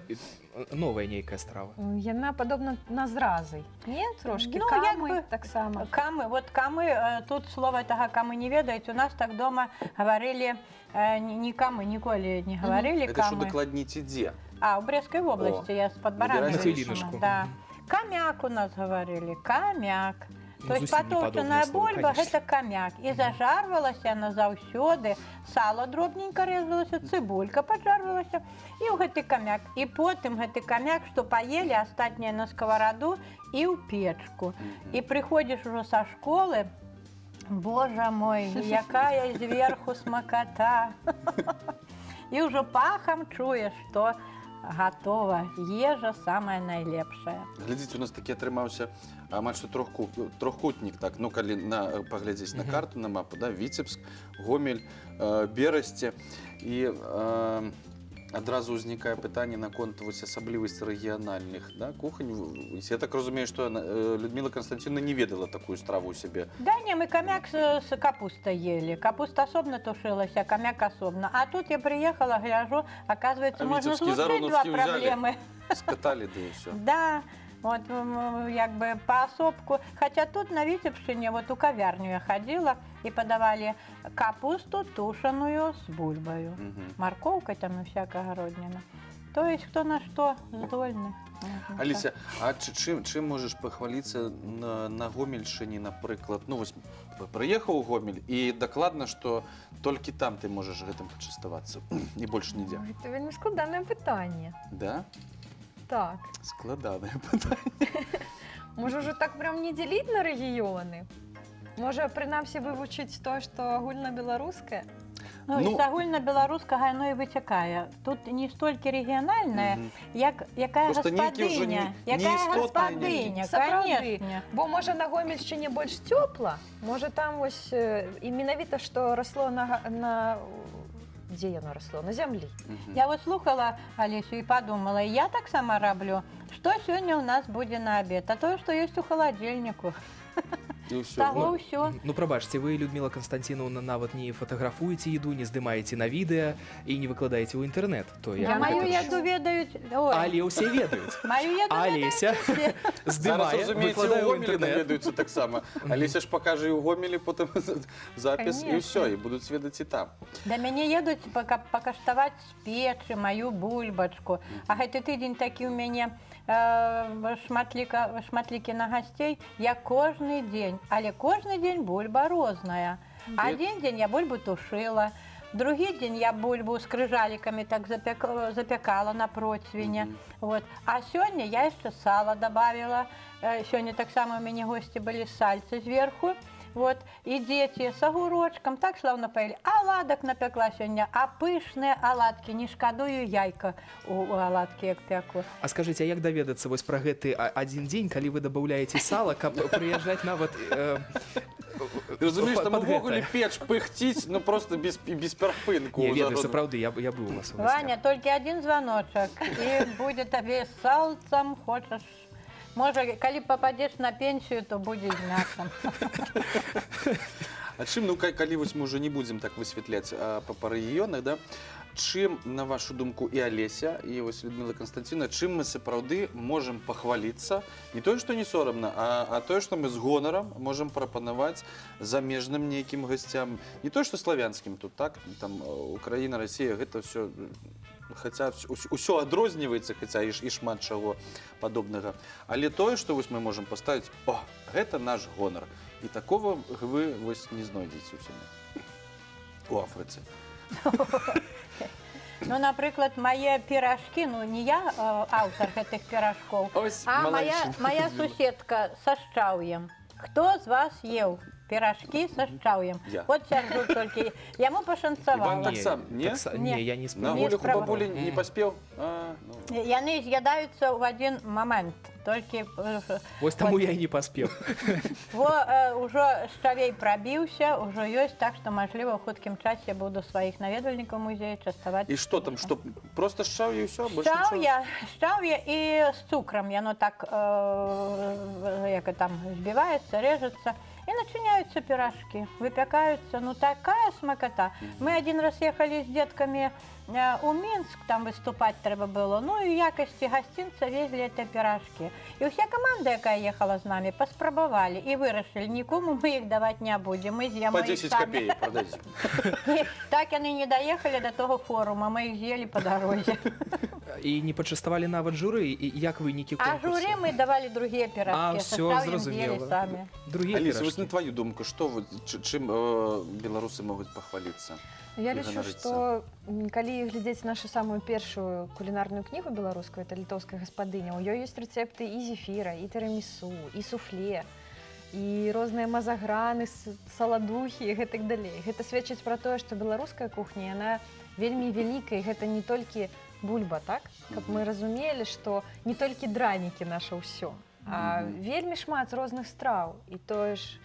новая нейкая страва? Яна падобна на зразы. Не, трошкі Ну, як камы бы- таксама. Камы, вот камы, тут слова этого камы не ведаюць. У нас так дома говорили, не камы, ніколі не говорили Это що камы. дакладніце, дзе? А, у Брестской области, я с-под На На хвилиночку. Да. Камяк у нас говорили, камяк. Ну, То есть зусім не падобнае потовчаная слово, бульба конечно. гэта камяк. І зажарвалася яна заўсёды, сало дробненька рэзалася, цыбулька поджарвалася, і ў гэты камяк. І потым гэты камяк, што паелі, астатняе на скавараду і ў печку. І прыходзіш ужо са школы, божа мой, якая зверху смаката. І ўжо пахам чуеш, што гатова ежа самая найлепшая. Глядзіце, у нас такі атрымаўся амаль што трохкутнік, так, ну, калі паглядзець на карту, на мапу, да, Віцебск, Гомель, Берасце. І адразу ўзнікае пытанне наконт вось асаблівасці рэгіянальных, да, кухань. Я так разумею, што Людмила Константиновна не ведала такую страву у сябе. Да не, мы камяк с капустой ели. Капуста особно тушилась, а камяк особно. А тут я приехала, гляжу, оказывается, А можно витебские злучить два зароновские взяли? проблемы. Скаталі, да і ўсё. Да, вот як бы поасобку. Хотя тут на Витебщине, вот у кавярню я ходила, и подавали капусту тушеную с бульбою. Морковкой там и всякая городнина. То есть кто на что здольны. Можно Алеся, а чым можаш пахваліцца на Гомельшчыне, напрыклад? Ну, вось прыехаў у Гомель, і дакладна, што толькі там ты можаш гэтым пачаставацца і больш нідзе. Ой, гэта вельмі складанае пытанне. Да? Так. Складанае пытанне. Можа, ўжо так прям не дзеліць на рэгіёны? Можа, прынамсі вывучыць тое, што агульнабеларускае? Ну, Ну- з агульнабеларускага яно і выцякае. Тут не столькі рэгіянальнае, як якая Просто нейкі ўжо гаспадыня, якая неістотныя гаспадыня, Сапраўды. конечно. Бо можа, на Гомельшчыне больш цёпла, можа, там вось і менавіта што расло на дзе яно расло, на зямлі. Я вот слухала Алесю і подумала, я таксама раблю, што сёння ў нас будзе на обед, а тое, што ёсць у халадзільніку. І ўсё. Таго Ну, ўсё. Ну, прабачце, вы, Людмила Константиновна, нават не фатаграфуеце еду, не здымаеце на відэа і не выкладаеце ў інтэрнэт. То Я як Маю гэта ж? еду ведаюць. Ой, Але ўсе ведаюць. маю еду Алеся Зараз, здымае, разумееце, у выкладае ў Гомелі інтэрнэт. наведаюцца таксама. Алеся ж пакажа і ў Гомелі потым запіс, і Конечно. ўсё, і будуць ведаць і там. Да мяне едуць пакаштаваць з печы маю бульбачку. А гэты тыдзень такі ў мяне шматлікі на гасцей. Я кожны дзень, але кожны дзень бульба розная. Адзін дзень я бульбу тушыла, другі дзень я бульбу з крыжалікамі так запякала на процвіне. Вот. А сёння я яшчэ сала добавила. Сёння таксама у мяне госці былі, сальцы зверху. Вот. І дзеці з агурочкам так слаўна паелі. Аладак напякла сёння, а пышныя аладкі, не шкадую яйка у аладкі, як пяку. А скажыце, а як даведацца вось пра гэты адзін дзень, калі вы дабаўляеце сала, каб прыязджаць нават Ты разумееш, там пад увогуле гэта? печ пыхціць, ну просто без перапынку. Не, ведаю, сапраўды, я быў у вас у гасцях. Ваня, толькі адзін званочак, і будзе табе з салцам, хочаш. Можа, калі пападзеш на пенсію, то будзе з мясам. А чым, ну, калі вось мы ўжо не будзем так высвятляць па рэгіёнах, да, чым, на вашу думку, і Алеся, і вось Людмила Константиновна, чым мы сапраўды можам пахваліцца, не тое, што не сорамна, а тое, што мы з гонарам можам прапанаваць замежным нейкім гасцям, не тое, што славянскім тут, так, там Украіна, Расія, гэта ўсё, хаця ўсё адрозніваецца, хаця і шмат чаго падобнага. Але тое, што вось мы можам паставіць, о, гэта наш гонар. І такого вы вось не знойдзеце ў сябе у Афрыцы. Ну, напрыклад, мае піражкі, ну, не я аўтар гэтых піражкоў, Ось а моя, малайчына. моя суседка са шчаўем. Хто з вас еў? Пирожки со шчаўем. Я. Вот сяджу толькі. Яму пашанцавала. Іван таксама, не? Не, Не. я не На спрабаваў. Не голіху спрабаваў. бабулі не паспеў? А, ну. Яны з'ядаюцца ў адзін момант. Толькі Вось таму я і не паспеў. Во, ўжо шчавей прабіўся, ўжо ёсць, так што, мажліва, ў хуткім часе буду сваіх наведвальнікаў музея частаваць. І што там, што просто шчаўе і ўсё? Больш нічога? Шчаўе і з цукрам, яно так, як там збіваецца, рэжацца. І начыняюцца пирожки, выпякаюцца, ну такая смакота. Мы один раз ехали з детками у Мінск, там выступаць трэба было, ну і ў якасці гасцінца везлі это пирожки. І ўся каманда, якая ехала з намі, паспрабавалі і вырашылі, нікому мы іх даваць не будзем, мы з'ямо По іх 10 самі. копеек продадим. І так яны не даехалі до того форума, мы іх з'елі па дарозе. І не пачаставалі нават журы, і як вынікі А конкурсу? журы мы давалі другія пирожки, А, са всё, шчаўем з'елі зразумела. самі. Другія Аліса, вось пирожки. на твою думку, што вот, чым беларусы могуць пахваліцца? Я І лічу, ганарыцца? што калі глядзець нашу самую першую кулінарную кнігу беларускую, это «Літоўская гаспадыня», у ёй ёсць рэцэпты і зефіра, і тырамісу, і суфле, і розныя мазаграны, саладухі і гэтак далей. Гэта сведчыць пра тое, што беларуская кухня, яна вельмі вялікая, і гэта не толькі бульба, так? Каб мы разумелі, што не толькі дранікі наша ўсё, а вельмі шмат розных страў, і тое ж.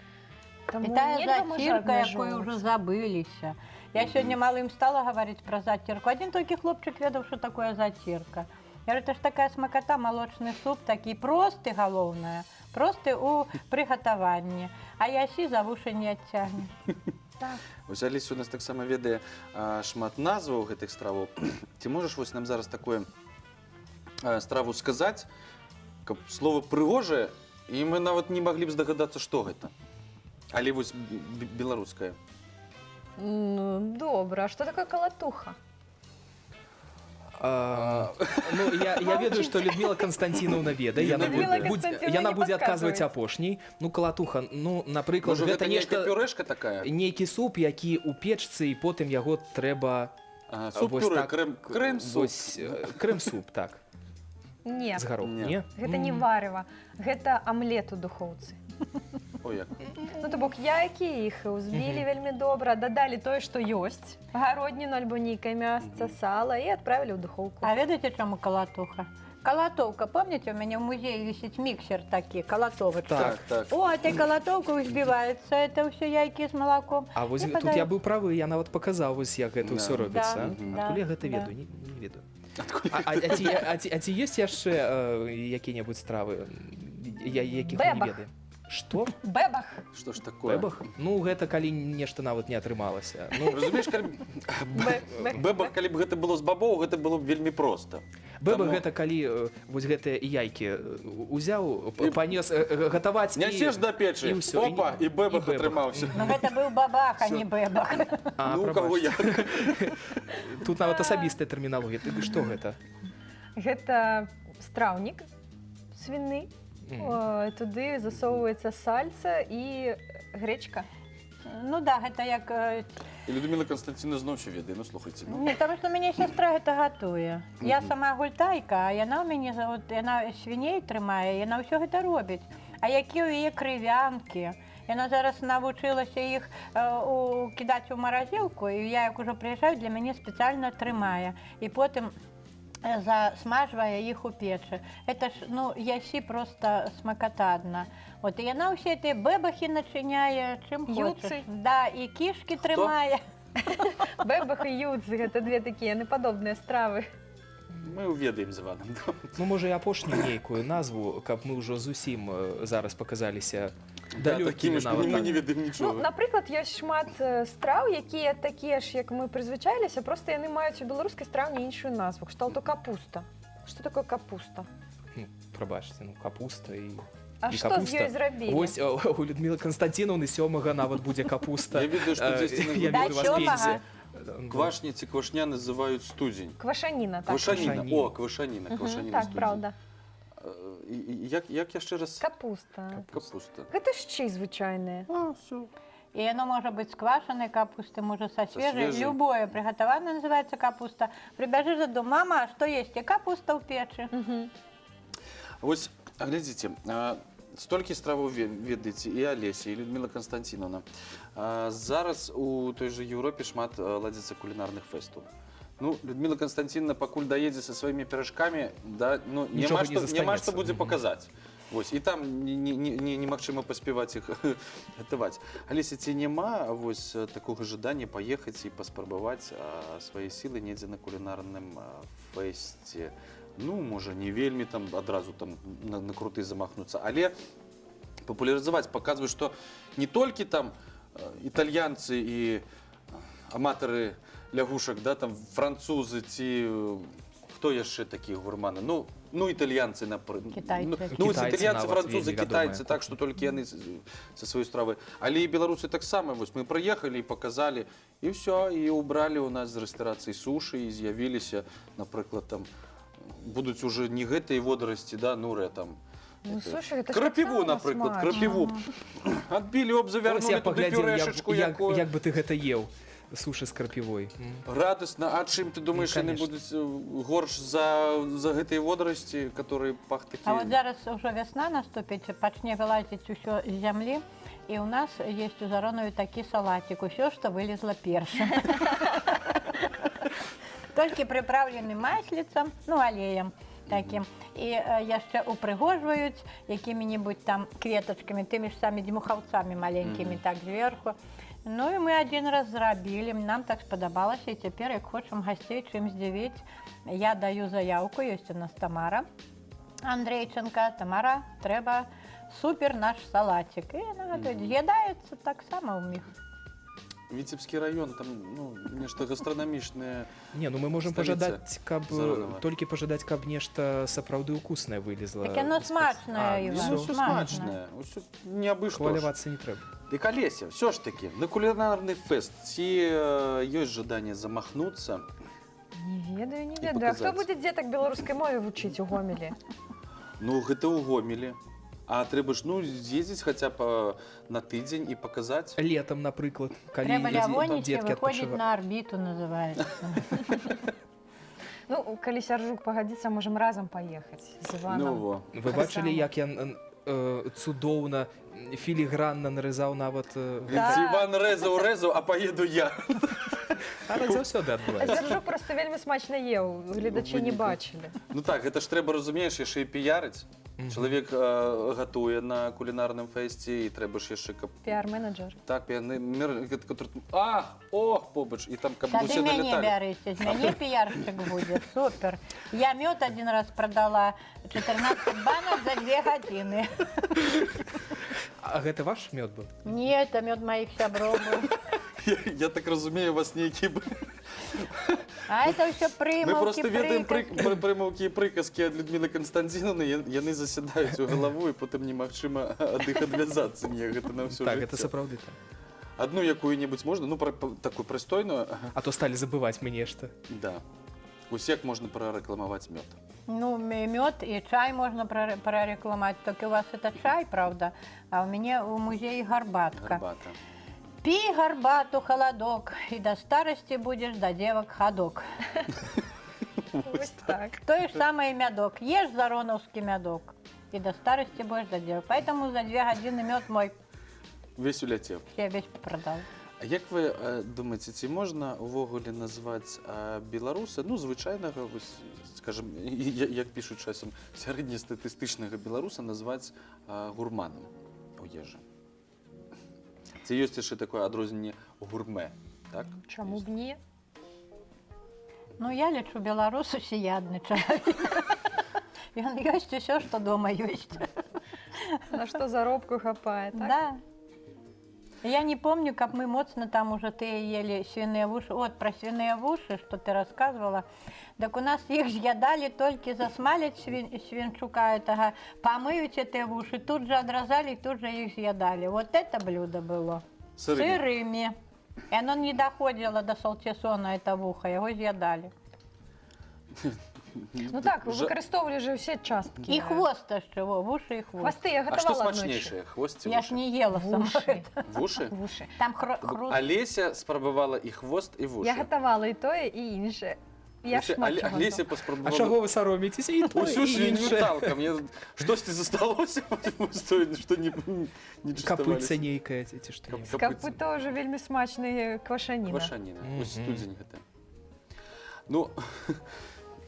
І Таму тая нельга можа зацірка, якой абмяжоўвацца. ўжо забыліся. Я сёння малым стала гаварыць пра зацірку. Адзін толькі хлопчык ведаў, што такое зацірка. Я говорю, это ж такая смаката, малочны суп, такі просты, галоўнае, просты у прыгатаванні. А ясі за вушы не адцягне. Так. Вось Аліса у нас таксама ведае шмат назваў гэтых страваў. Ці можаш вось нам зараз такое страву сказаць, каб слова прыгожае, і мы нават не маглі б здагадацца, што гэта. Але вось беларускае. Ну, добра, а што такое калатуха? Ну, я ведаю, што Людмила Константиновна ведае. Яна Людмила будзе, Константиновна яна не будзе адказваць падказвае. апошняй. Ну, калатуха, ну, напрыклад, Можа, гэта гэта нешта нешта пюрэшка такая? нейкі суп, які ў печцы, і потым яго трэба А, суп вось пюрэ, так, крем-суп. Вось, крем-суп, так, Не, з гароху. Не. Не? гэта не варыва, гэта амлет у духоўцы. Ой, як. Ну, то бок яйкі іх узбілі вельмі добра, дадалі тое, што ёсць, гародніну альбо нейкае мясца, сала, і адправілі ў духоўку. А ведаеце, чаму калатуха? Калатоўка, помните, у мяне ў музеі вісіць міксер такі, калатовачка. Так, так. О, этой калатоўкай узбіваецца, это ўсё яйкі з малаком. А вось І тут я падаецца. быў правы, я нават паказаў вось, як гэта ўсё робіцца. Да, да, Адкуль я гэта да. ведаю? Не ведаю. А ці ёсць яшчэ якія-небудзь стравы, якіх мы не Бэбах. ведаем? Што? Бэбах. Што ж такое? Бэбах? Ну, гэта калі нешта нават не атрымалася. Ну, Разумееш, калі бэбах, калі б гэта было з бабоў, гэта было б вельмі проста. Бэбах Таму- гэта калі вось гэтыя яйкі узяў, панёс гатаваць і Нясеш да печы, і ўсё, і опа, не- і бэбах і бэбах. атрымаўся. Ну, гэта быў бабах, а не бэбах. А, Ну, у каго прабачце. як. Тут нават асабістая тэрміналогія. Ты што гэта? Гэта страўнік свіны. Туды засоўваецца сальца і грэчка. Ну да, гэта як І Людмила Константиновна зноў усё ведае, ну слухайце. Ну. Не, таму што мяне сястра гэта гатуе. Я сама гультайка, а яна ў мяне от, яна свіней трымае, яна ўсё гэта робіць. А якія ў яе крывянкі? Яна зараз навучылася іх кідаць у маразілку, і я як ужо прыязджаю, для мяне спецыяльна трымае. І потым засмажвае іх у печы. Это ж, ну, ясі просто смаката адна. От, і яна ўсе гэтыя бэбахі начыняе, чым Юцы. хочаш. Да, і кішкі трымае. Бэбах і юцы гэта две такія непадобныя стравы. Мы ўведаем з Іванам. Да. Ну, можа, і апошнюю нейкую назву, каб мы ўжо зусім зараз паказаліся Да, далёкімі такімі, што нават. мы не ведаем Ну, нічога. напрыклад, ёсць шмат страў, якія такія ж, як мы прызвычаіліся, просто яны маюць у беларускай страўні іншую назву, кшталту капуста. Што такое капуста? Ну, прабачце, ну, капуста і А і што з капуста. ёй зрабілі? Вось у Людмілы Константиновны сёмага нават будзе капуста. Я ведаю, што дзесьці на Я Да, ведаю, вас сёмага. Пензе. Квашні ці квашня называюць студзень. Квашаніна, так. Квашаніна. Квашаніна. О, квашаніна, квашаніна Так, студзень. праўда. Як яшчэ раз? Капуста. Капуста. Гэта шчы звычайныя. А, всё. І яно можа быць з квашанай капусты, можа са свежай, свежай. любое прыгатаванае называецца капуста. Прыбяжыш дадому, мама, а што есці? Капуста ў печы. Вось, глядзіце, Столькі страваў ведаеце і Алеся, і Людміла Канстанцінаўна. Зараз у той жа Еўропе шмат ладзіцца кулінарных фэстаў. Ну, Людміла Канстанцінаўна пакуль даедзе са сваімі піражкамі, да, ну, Нічога няма не што, няма застанецца. што будзе паказаць. Вось, і там немагчыма паспяваць іх гатаваць. Алеся, ці няма вось такога жадання паехаць і паспрабаваць свае сілы недзе на кулінарным фэсце? Ну, можа, не вельмі там адразу там на круты замахнуцца, але папулярызаваць, паказваць, што не толькі там італьянцы і аматары лягушак, да, там французы ці хто яшчэ такія гурманы? Ну, італьянцы, напрыклад. Кітайцы. Ну, вось Кітайцы італьянцы, нават французы, вельмі вядомая кітайцы, так, што толькі яны са сваёй стравы. Але і беларусы таксама, вось мы прыехалі і паказалі, і ўсё, і ўбралі ў нас з рэстарацыі сушы, і з'явіліся, напрыклад, там, будуць уже не гэтыя водарасці, да, нурэ там. Ну, это, слушай, гэта ж крапіву, таксама напрыклад, смачна. крапіву. Адбілі, об, Вось завярнулі я туды паглядзеў, пюрэшачку якую. як бы ты гэта еў, сушы з крапівой. Радасна. А чым ты думаеш, Ну, яны конечно. будуць горш за гэтыя водарасці, которые пах такі? А вот зараз ўжо вясна наступіць, пачне вылазіць усё з зямлі, і ў нас есть у Заронаве такі салатик, усё, што вылезла першым. Толькі прыпраўлены масліцам, ну, алеем такім. І яшчэ упрыгожваюць якімі-небудзь там кветачкамі, тымі ж самі дзьмухаўцамі маленькімі так зверху. Ну і мы адзін раз зрабілі, нам так спадабалася, і цяпер, як хочам гасцей чым здзівіць, я даю заяўку, ёсць у нас Тамара Андрейченко. Тамара, трэба супер наш салатик. І яна гатовіць. З'ядаецца таксама ў міг. Віцебскі раён, там, ну, нешта гастранамічнае. Не, ну мы можем Сталіца пажадаць, каб Заронава. толькі пажадаць, каб нешта сапраўды ўкуснае вылезла. Так яно смачнае, А, Іван. Ну, всё. ўсё смачнае. Усё не абы што ж. Хвалявацца не трэба. Дык, Алеся, ўсё ж такі, на кулінарны фэст ці ёсць жаданне замахнуцца? Не ведаю, не І ведаю. А хто паказаць. будзе дзетак беларускай мове вучыць у Гомелі? Ну, гэта ў Гомелі. А трэба ж, ну, з'ездзіць хаця б на тыдзень і паказаць. Летам, напрыклад, калі Трэба Лявоніце дзеткі выходзіць адпачываюць. на арбіту, называецца. Ну, калі Сяржук пагадзіцца, можам разам паехаць з Ну, Іванам. во. Вы бачылі, як я цудоўна, філігранна нарызаў нават Так. Іван рэзаў, рэзаў, а паеду я. А так заўсёды А адбываецца. Сяржук просто вельмі смачна еў, гледачы не Выніку. бачылі. Ну так, гэта ж трэба, разумееш, яшчэ і піярыць. Чалавек гатуе на кулінарным фэсце, і трэба ж яшчэ, каб Піар-менеджер. так, піяны мер, гэты, который, ах, ох, побач, і там, каб Тады усе мяне налеталі. бярыце, з мяне піяршчык будзе, супер. Я мёд один раз продала 14 банок за 2 гадзіны. А гэта ваш мёд быў? Не, это мёд маіх сяброў быў. Я так разумею, у вас нейкі А это ўсё Мы прымаўкі, просто ведаем прыказкі. прымаўкі і прыказкі ад Людмілы Канстанцінаўны, яны засядаюць у галаву, і потым немагчыма ад іх адвязацца неяк, гэта на ўсё Так, гэта жыццё. сапраўды так. Адну якую-небудзь можна, ну, такую прыстойную. А то сталі забываць мы нешта. Да. Вось як можна прарэкламаваць мёд? Ну, мёд и чай можно прорекламать. Только у вас это чай, правда, а у меня в музее гарбатка. Гарбата. Пей гарбату, холодок, и до старости будешь до девок ходок. Вось так. То же самое и мядок. Ешь зароновский мядок, и до старости будешь до девок. Поэтому за 2 гадзіны мед мой Весь уляцеў. я весь продал. А як вы думаеце, ці можна увогуле назваць беларуса, ну, звычайнага, вось, скажем, як пішуць часам, сярэднестатыстычнага беларуса назваць гурманам у ежы? Ці ёсць яшчэ такое адрозненне гурмэ, так? Чаму б не? Ну, я лічу, беларус усеядны чалавек. Ён ёсць усё, што дома ёсць. На што заробку хапае, так? Да. Я не помню, как мы моцна там уже ты ели свиные вуши. Вот про свиные вуши, что ты рассказывала. Так у нас их съедали только засмалить свинчука этого, помыют эти вуши, тут же отрезали, тут же их съедали. Вот это блюдо было. Сырымі. Сырыми. И оно не доходило до салчесона, это вухо, его съедали. Ну так, выкарыстоўвалі же ўсе часткі. И хвост еще, во, вуши и хвост. Хвасты я А што гатавала аднойчы. смачнейшае? Хвост ці Я ж вушы? не ела сама. Вуши. это. Вушы? Вушы. Там хруст. Алеся спрабавала і хвост, і вушы. Я гатавала і тое, і іншае. Я шмат чаго Алеся А паспрабавала чаго вы саромеецеся? І тое, усю і свінню іншае. цалкам. Я... Штосьці засталося, што не Капыца частаваліся. нейкая ці што? Кап- З капыта ўжо вельмі смачная квашаніна. Квашаніна. Ось Мгм. студзень гэта. Ну,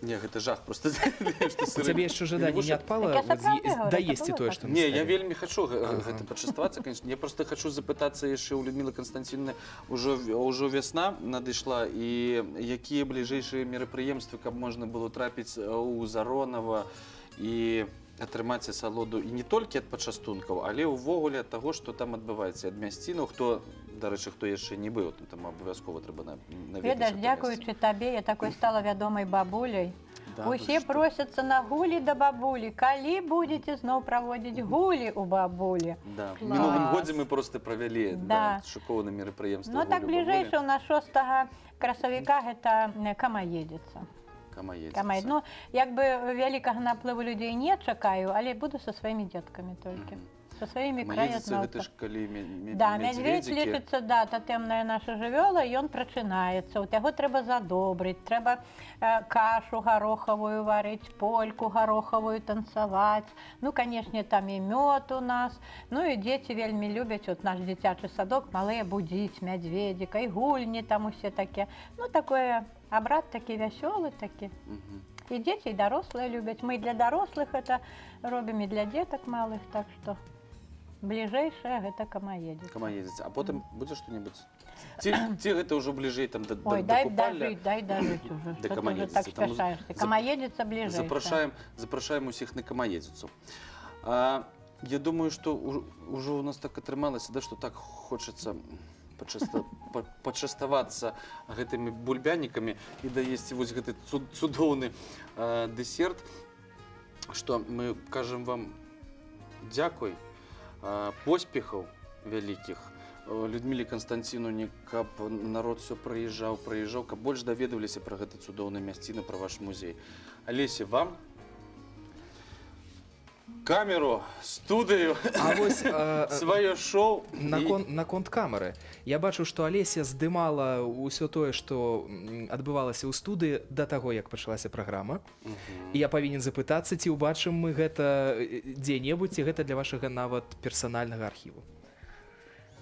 не, гэта жах просто. Што У сыры цябе яшчэ жаданне не лягушак. адпала Так я вот сапраўды гавару, даесці гэта тое, было што на Не, я стале? вельмі хачу Ага. гэта пачаставацца, конечно. Я просто хачу запытацца яшчэ ў Людмілы Канстанціновны, ўжо вясна надышла, і якія бліжэйшыя мерапрыемствы, каб можна было трапіць у Заронава і атрымаць асалоду і не толькі ад пачастункаў, але ўвогуле ад таго, што там адбываецца, ад мясцінаў, хто, дарэчы, хто яшчэ не быў, там абавязкова трэба наведаць Ведаеш, гэта месца. дзякуючы табе, я такой стала вядомай бабуляй. Да, вы Усе што? просяцца на гулі да бабулі. Калі будзеце зноў праводзіць гулі ў бабулі? Да. В Клас. мінулым годзе мы просто правялі Да. да, шыкоўнае мерапрыемства. Ну так «Гулі ў бабулі». бліжэйшы у нас 6 красавіка гэта камаедзіца. Камаедзіца. Камаед. Ну, як бы вялікага наплыву людзей не чакаю, але буду са сваімі дзеткамі толькі. Мгм. Са сваімі Камаедзіца, гэта краязнаўцамі. ж калі Да, мядзведь мядзведзікі. лічыцца, да, татэмная наша жывёла, ён прачынаецца. От яго трэба задобрыць, трэба кашу гарохавую варыць, польку гарохавую танцаваць. Ну, канешне, там і мёд у нас. Ну і дзеці вельмі любяць, от наш дзіцячы садок, малыя будзіць мядзведзіка, і гульні там усе такія. Ну, такое абрад такі вясёлы такі. Мгм. І дзеці, і дарослыя любяць. Мы і для дарослых это робім, і для дзетак малых, так што бліжэйшае гэта камаедзіца. Камаедзіца. А потым будзе што-небудзь? Ці гэта ўжо бліжэй там Ой, да дай Купалля? дажыць, дай дажыць ужо. Да Што ты ўжо камаедзіцы. так Таму спяшаешся? Камаедзіца бліжэйшая. Запрашаем усіх на камаедзіцу. Я думаю, што ўжо у нас так атрымалася, да, што так хочацца пачаставацца гэтымі бульбянікамі і даесці вось гэты цудоўны дэсерт, што мы кажам вам дзякуй, поспехаў вялікіх. Людміле Канстанціновне, каб народ всё прыязджаў, прыязджаў, каб больш даведаваліся пра гэты цудоўны мясціну, пра ваш музей. Алеся, вам камеру, студыю, А вось, сваё шоу. Наконт камеры. Я бачу, што Алеся здымала ўсё тое, што адбывалася ў студыі да таго, як пачалася праграма. І я павінен запытацца, ці ўбачым мы гэта дзе-небудзь, ці гэта для вашага нават персанальнага архіву.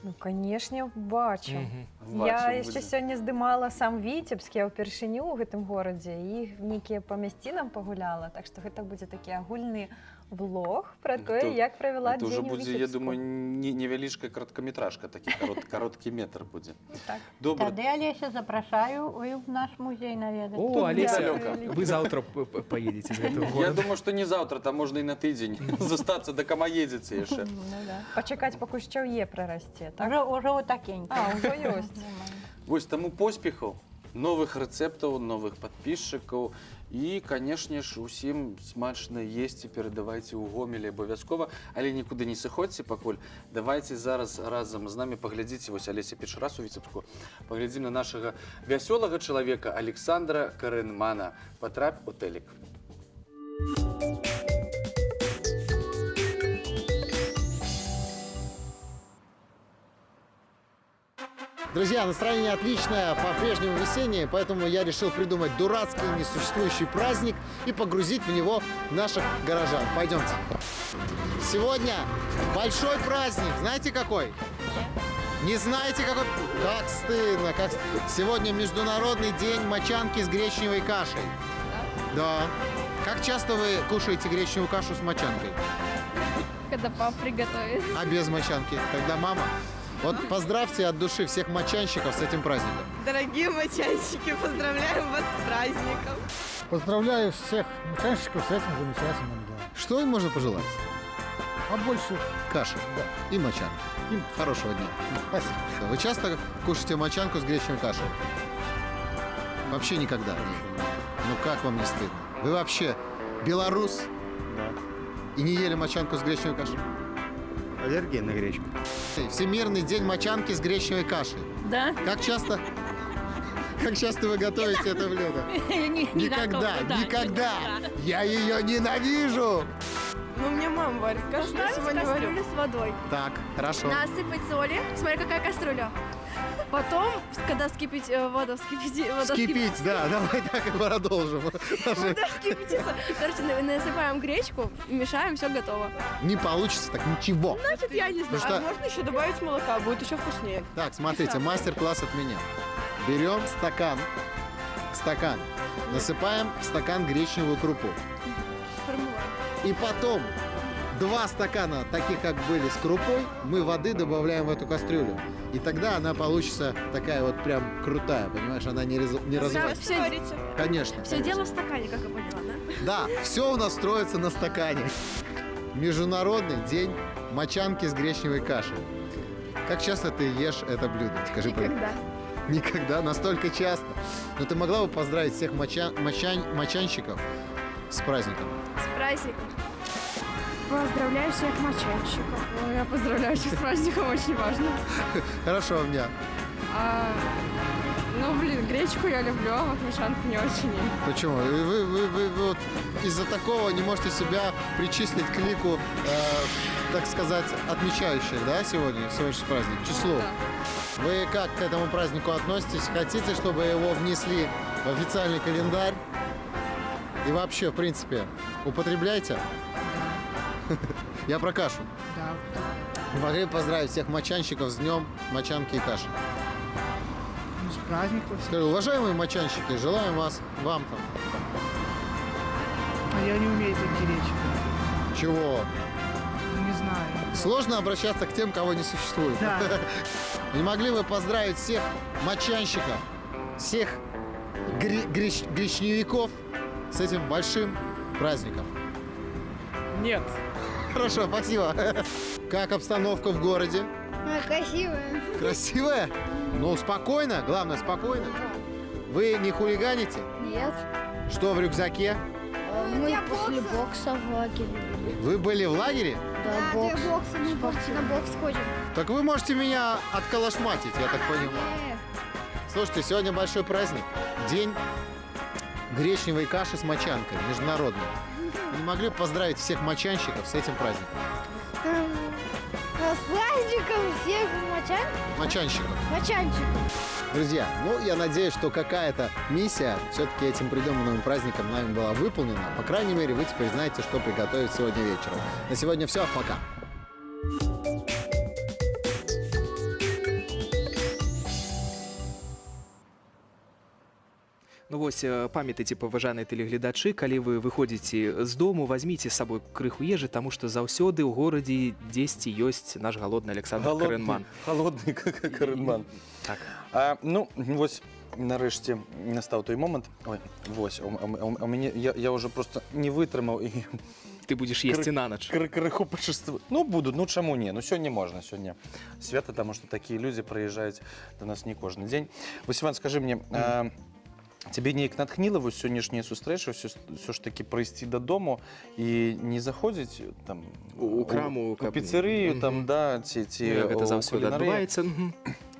Ну, канешне, бачым. Мгм. Я Бачым, яшчэ будзе. сёння здымала сам Віцебск, я ўпершыню ў гэтым горадзе і нейкія па мясцінам пагуляла, так што гэта будзе такі агульны влог пра тое, як правяла Гэта ўжо дзень у будзе, я Віцебску. думаю, невялічкая кароткаметражка, такі кароткі метр будзе. Так. Добра. Тады, Алеся, запрашаю і ў наш музей наведаць. О, Тут Алеся, недалёка. вы заўтра паедзеце з гэтага Я горада. думаю, што не заўтра, там можна і на тыдзень застацца да камаедзіцы яшчэ. Ну, да. Пачакаць, пакуль шчаўе прарасце, так? Ужо такенька. А, ўжо ёсць. Вось таму поспехаў, новых рэцэптаў, новых падпісчыкаў і, канешне ж, усім смачна есці, перадавайце ў Гомелі абавязкова, але нікуды не сыходзьце пакуль. Давайце зараз разам з намі паглядзіце, вось Алеся першы раз у Віцебску, паглядзім на нашага вясёлага чалавека Александра Карэнмана. Патрапь у тэлек. Друзья, настроение отличное, по-прежнему весеннее, поэтому я решил придумать дурацкий несуществующий праздник и погрузить в него наших горожан. Пойдемте. Сегодня большой праздник. Знаете какой? Не знаете какой? Как стыдно. Как... Сегодня Международный день мочанки с гречневой кашей. Да. Как часто вы кушаете гречневую кашу с мочанкой? Когда папа приготовит. А без мочанки? Тогда мама. Вот поздравьте от души всех мочанщиков с этим праздником. Дорогие мочанщики, поздравляем вас с праздником. Поздравляю всех мочанщиков с этим замечательным днем. Что им можно пожелать? Побольше каши, да, и мочанки. И хорошего дня. Спасибо. Вы часто кушаете мочанку с гречневой кашей? Вообще никогда? Ну как вам не стыдно? Вы вообще белорус? Да. И не ели мочанку с гречневой кашей? Аллергия на гречку. Всемирный день мочанки с гречневой кашей. Да. Как часто вы готовите это блюдо? Никогда, никогда. Я ее ненавижу. Ну, мне мама варит кашу, я сама не варю. Кастрюлю с водой. Так, хорошо. Насыпать соли. Смотри, какая кастрюля. Потом, когда вскипить, вода вскипит... Вскипить, да, давай так и продолжим. Вода вскипятится. Короче, насыпаем гречку, мешаем, все готово. Не получится так ничего. Значит, я не знаю. Что... Можно еще добавить молока, будет еще вкуснее. Так, смотрите, мастер-класс от меня. Берем стакан, насыпаем в стакан гречневую крупу. И потом 2 стакана, таких как были с крупой, мы воды добавляем в эту кастрюлю. И тогда она получится такая вот прям крутая, понимаешь, она не развалится. Все, конечно. Все дело в стакане, как я поняла, да? Да, все у нас строится на стакане. Международный день мочанки с гречневой кашей. Как часто ты ешь это блюдо? Скажи, никогда. Никогда, настолько часто. Но ты могла бы поздравить всех мочанщиков с праздником? С праздником. Поздравляю всех мочанщиков. Я поздравляю всех с праздником, очень важно. Хорошо, у меня. Ну, блин, гречку я люблю, а вот мочанку не очень. Почему? Вы вот из-за такого не можете себя причислить к лику, так сказать, отмечающих, да, сегодняшний праздник, числу? Да. Вы как к этому празднику относитесь? Хотите, чтобы его внесли в официальный календарь? И вообще, в принципе, употребляйте? Я про кашу. Да. Могли бы поздравить всех мочанщиков с днем мочанки и каши. Ну, с праздником. Скажу, уважаемые мочанщики, желаем вам там. А я не умею такие речи. Чего? Не знаю. Сложно обращаться к тем, кого не существует. Да. Не могли бы поздравить всех мочанщиков, всех гречневиков с этим большим праздником? Нет. Хорошо, спасибо. Как обстановка в городе? Красивая. Красивая? Ну, спокойно, главное, спокойно. Вы не хулиганите? Нет. Что в рюкзаке? Мы после бокса в лагере. Вы были в лагере? Да, бокс. Мы на бокс ходим. Так вы можете меня отколошматить, я так понимаю. Нет. Слушайте, сегодня большой праздник. День гречневой каши с мочанкой, международный. Не могли бы поздравить всех мочанщиков с этим праздником? С праздником всех мочанщиков. Мочанщиков. Друзья, ну, я надеюсь, что какая-то миссия все-таки этим придуманным праздником нами была выполнена. По крайней мере, вы теперь знаете, что приготовить сегодня вечером. На сегодня все. Пока. Ну вось, памятайце, паважаныя тэлегледачы, калі вы выходзіце з дому, вазьміце з сабой крыху ежы, таму што заўсёды ў горадзе дзесьці ёсць наш галодны Александр Карэнман. Холодны Карэнман. Так. Ну, вось, нарэшце настаў той момант. Ой, вось, у мяне, я ўжо просто не вытрымаў і... Ты будешь есці на ноч. Крыху пачастую. Ну, буду, ну чаму не? Ну, сёння можна, сёння свята, таму што такія людзі прыязджаюць да нас не кожны дзень. Вось, Іван, скажы мне, цябе неяк натхніла вось сённяшняя сустрэча ўсё ж такі прыйсці дадому і не заходзіць там у краму, у піцэрыю, там, да, ці гэта заўсёды адбываецца.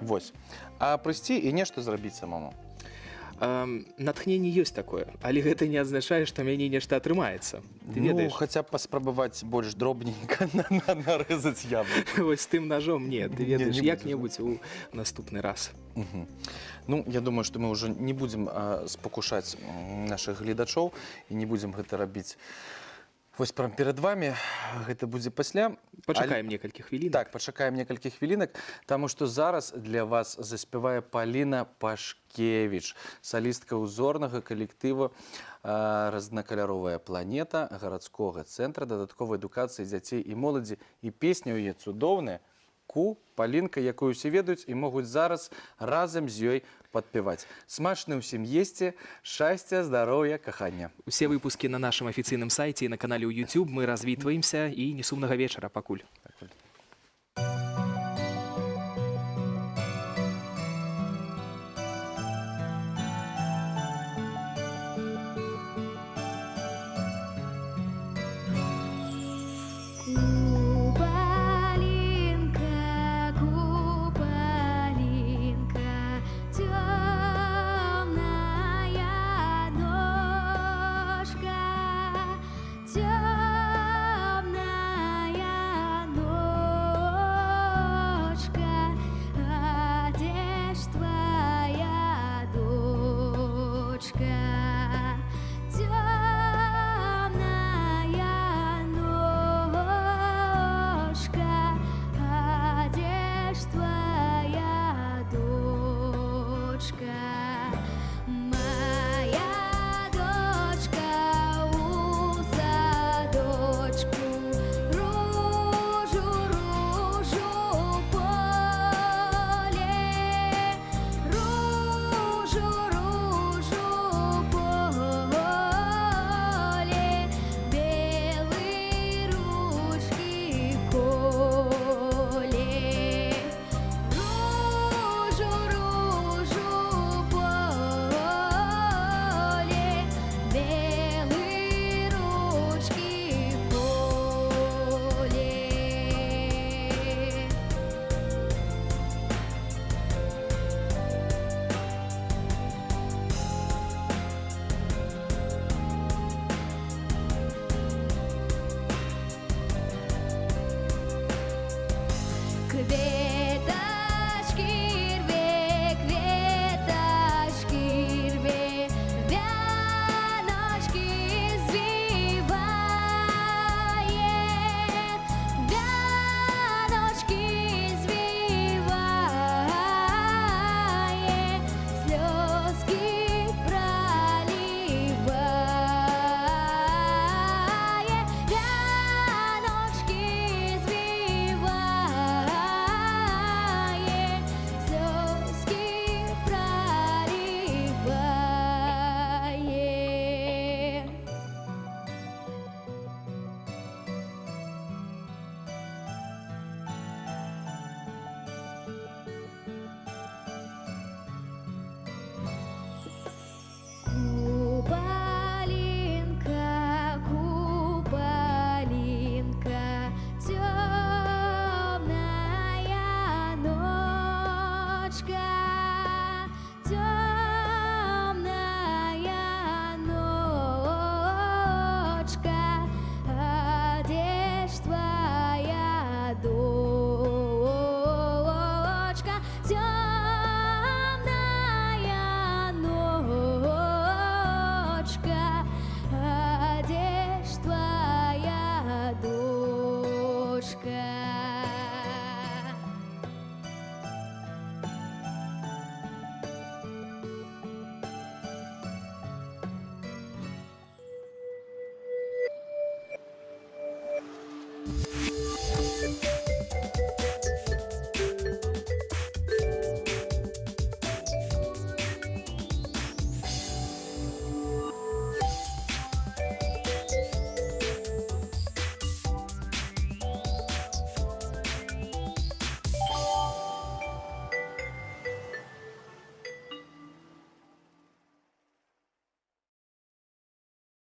Вось. А прыйсці і нешта зрабіць самому. Натхненне ёсць такое, але гэта не азначае, што мяне нешта атрымаецца. Ты ну, ведаеш? Хаця б паспрабаваць больш дробненька нарэзаць яблык. Вось тым ножом не, ты ведаеш, не як-небудзь у наступны раз. Угу. Ну, я думаю, што мы ўжо не будзем спакушаць нашых гледачоў і не будзем гэта рабіць вось прям перад вамі, гэта будзе пасля. Пачакаем некалькі хвілінак. Так, пачакаем некалькі хвілінак, таму што зараз для вас заспявае Паліна Пашкевіч, салістка ўзорнага калектыва «Разнакаляровая планета» гарадскога цэнтра дадатковай адукацыі дзяцей і моладзі. І песня ў яе цудоўная «Ку-Палінка», якую ўсе ведаюць і могуць зараз разам з ёй падпяваць. Смачна ўсім есці, шчасця, здароўя, кахання. Усе выпускі на нашым афіцыйным сайце і на канале ў YouTube. Мы развітваемся і не сумнага вечара пакуль. Пакуль. Темная ножка.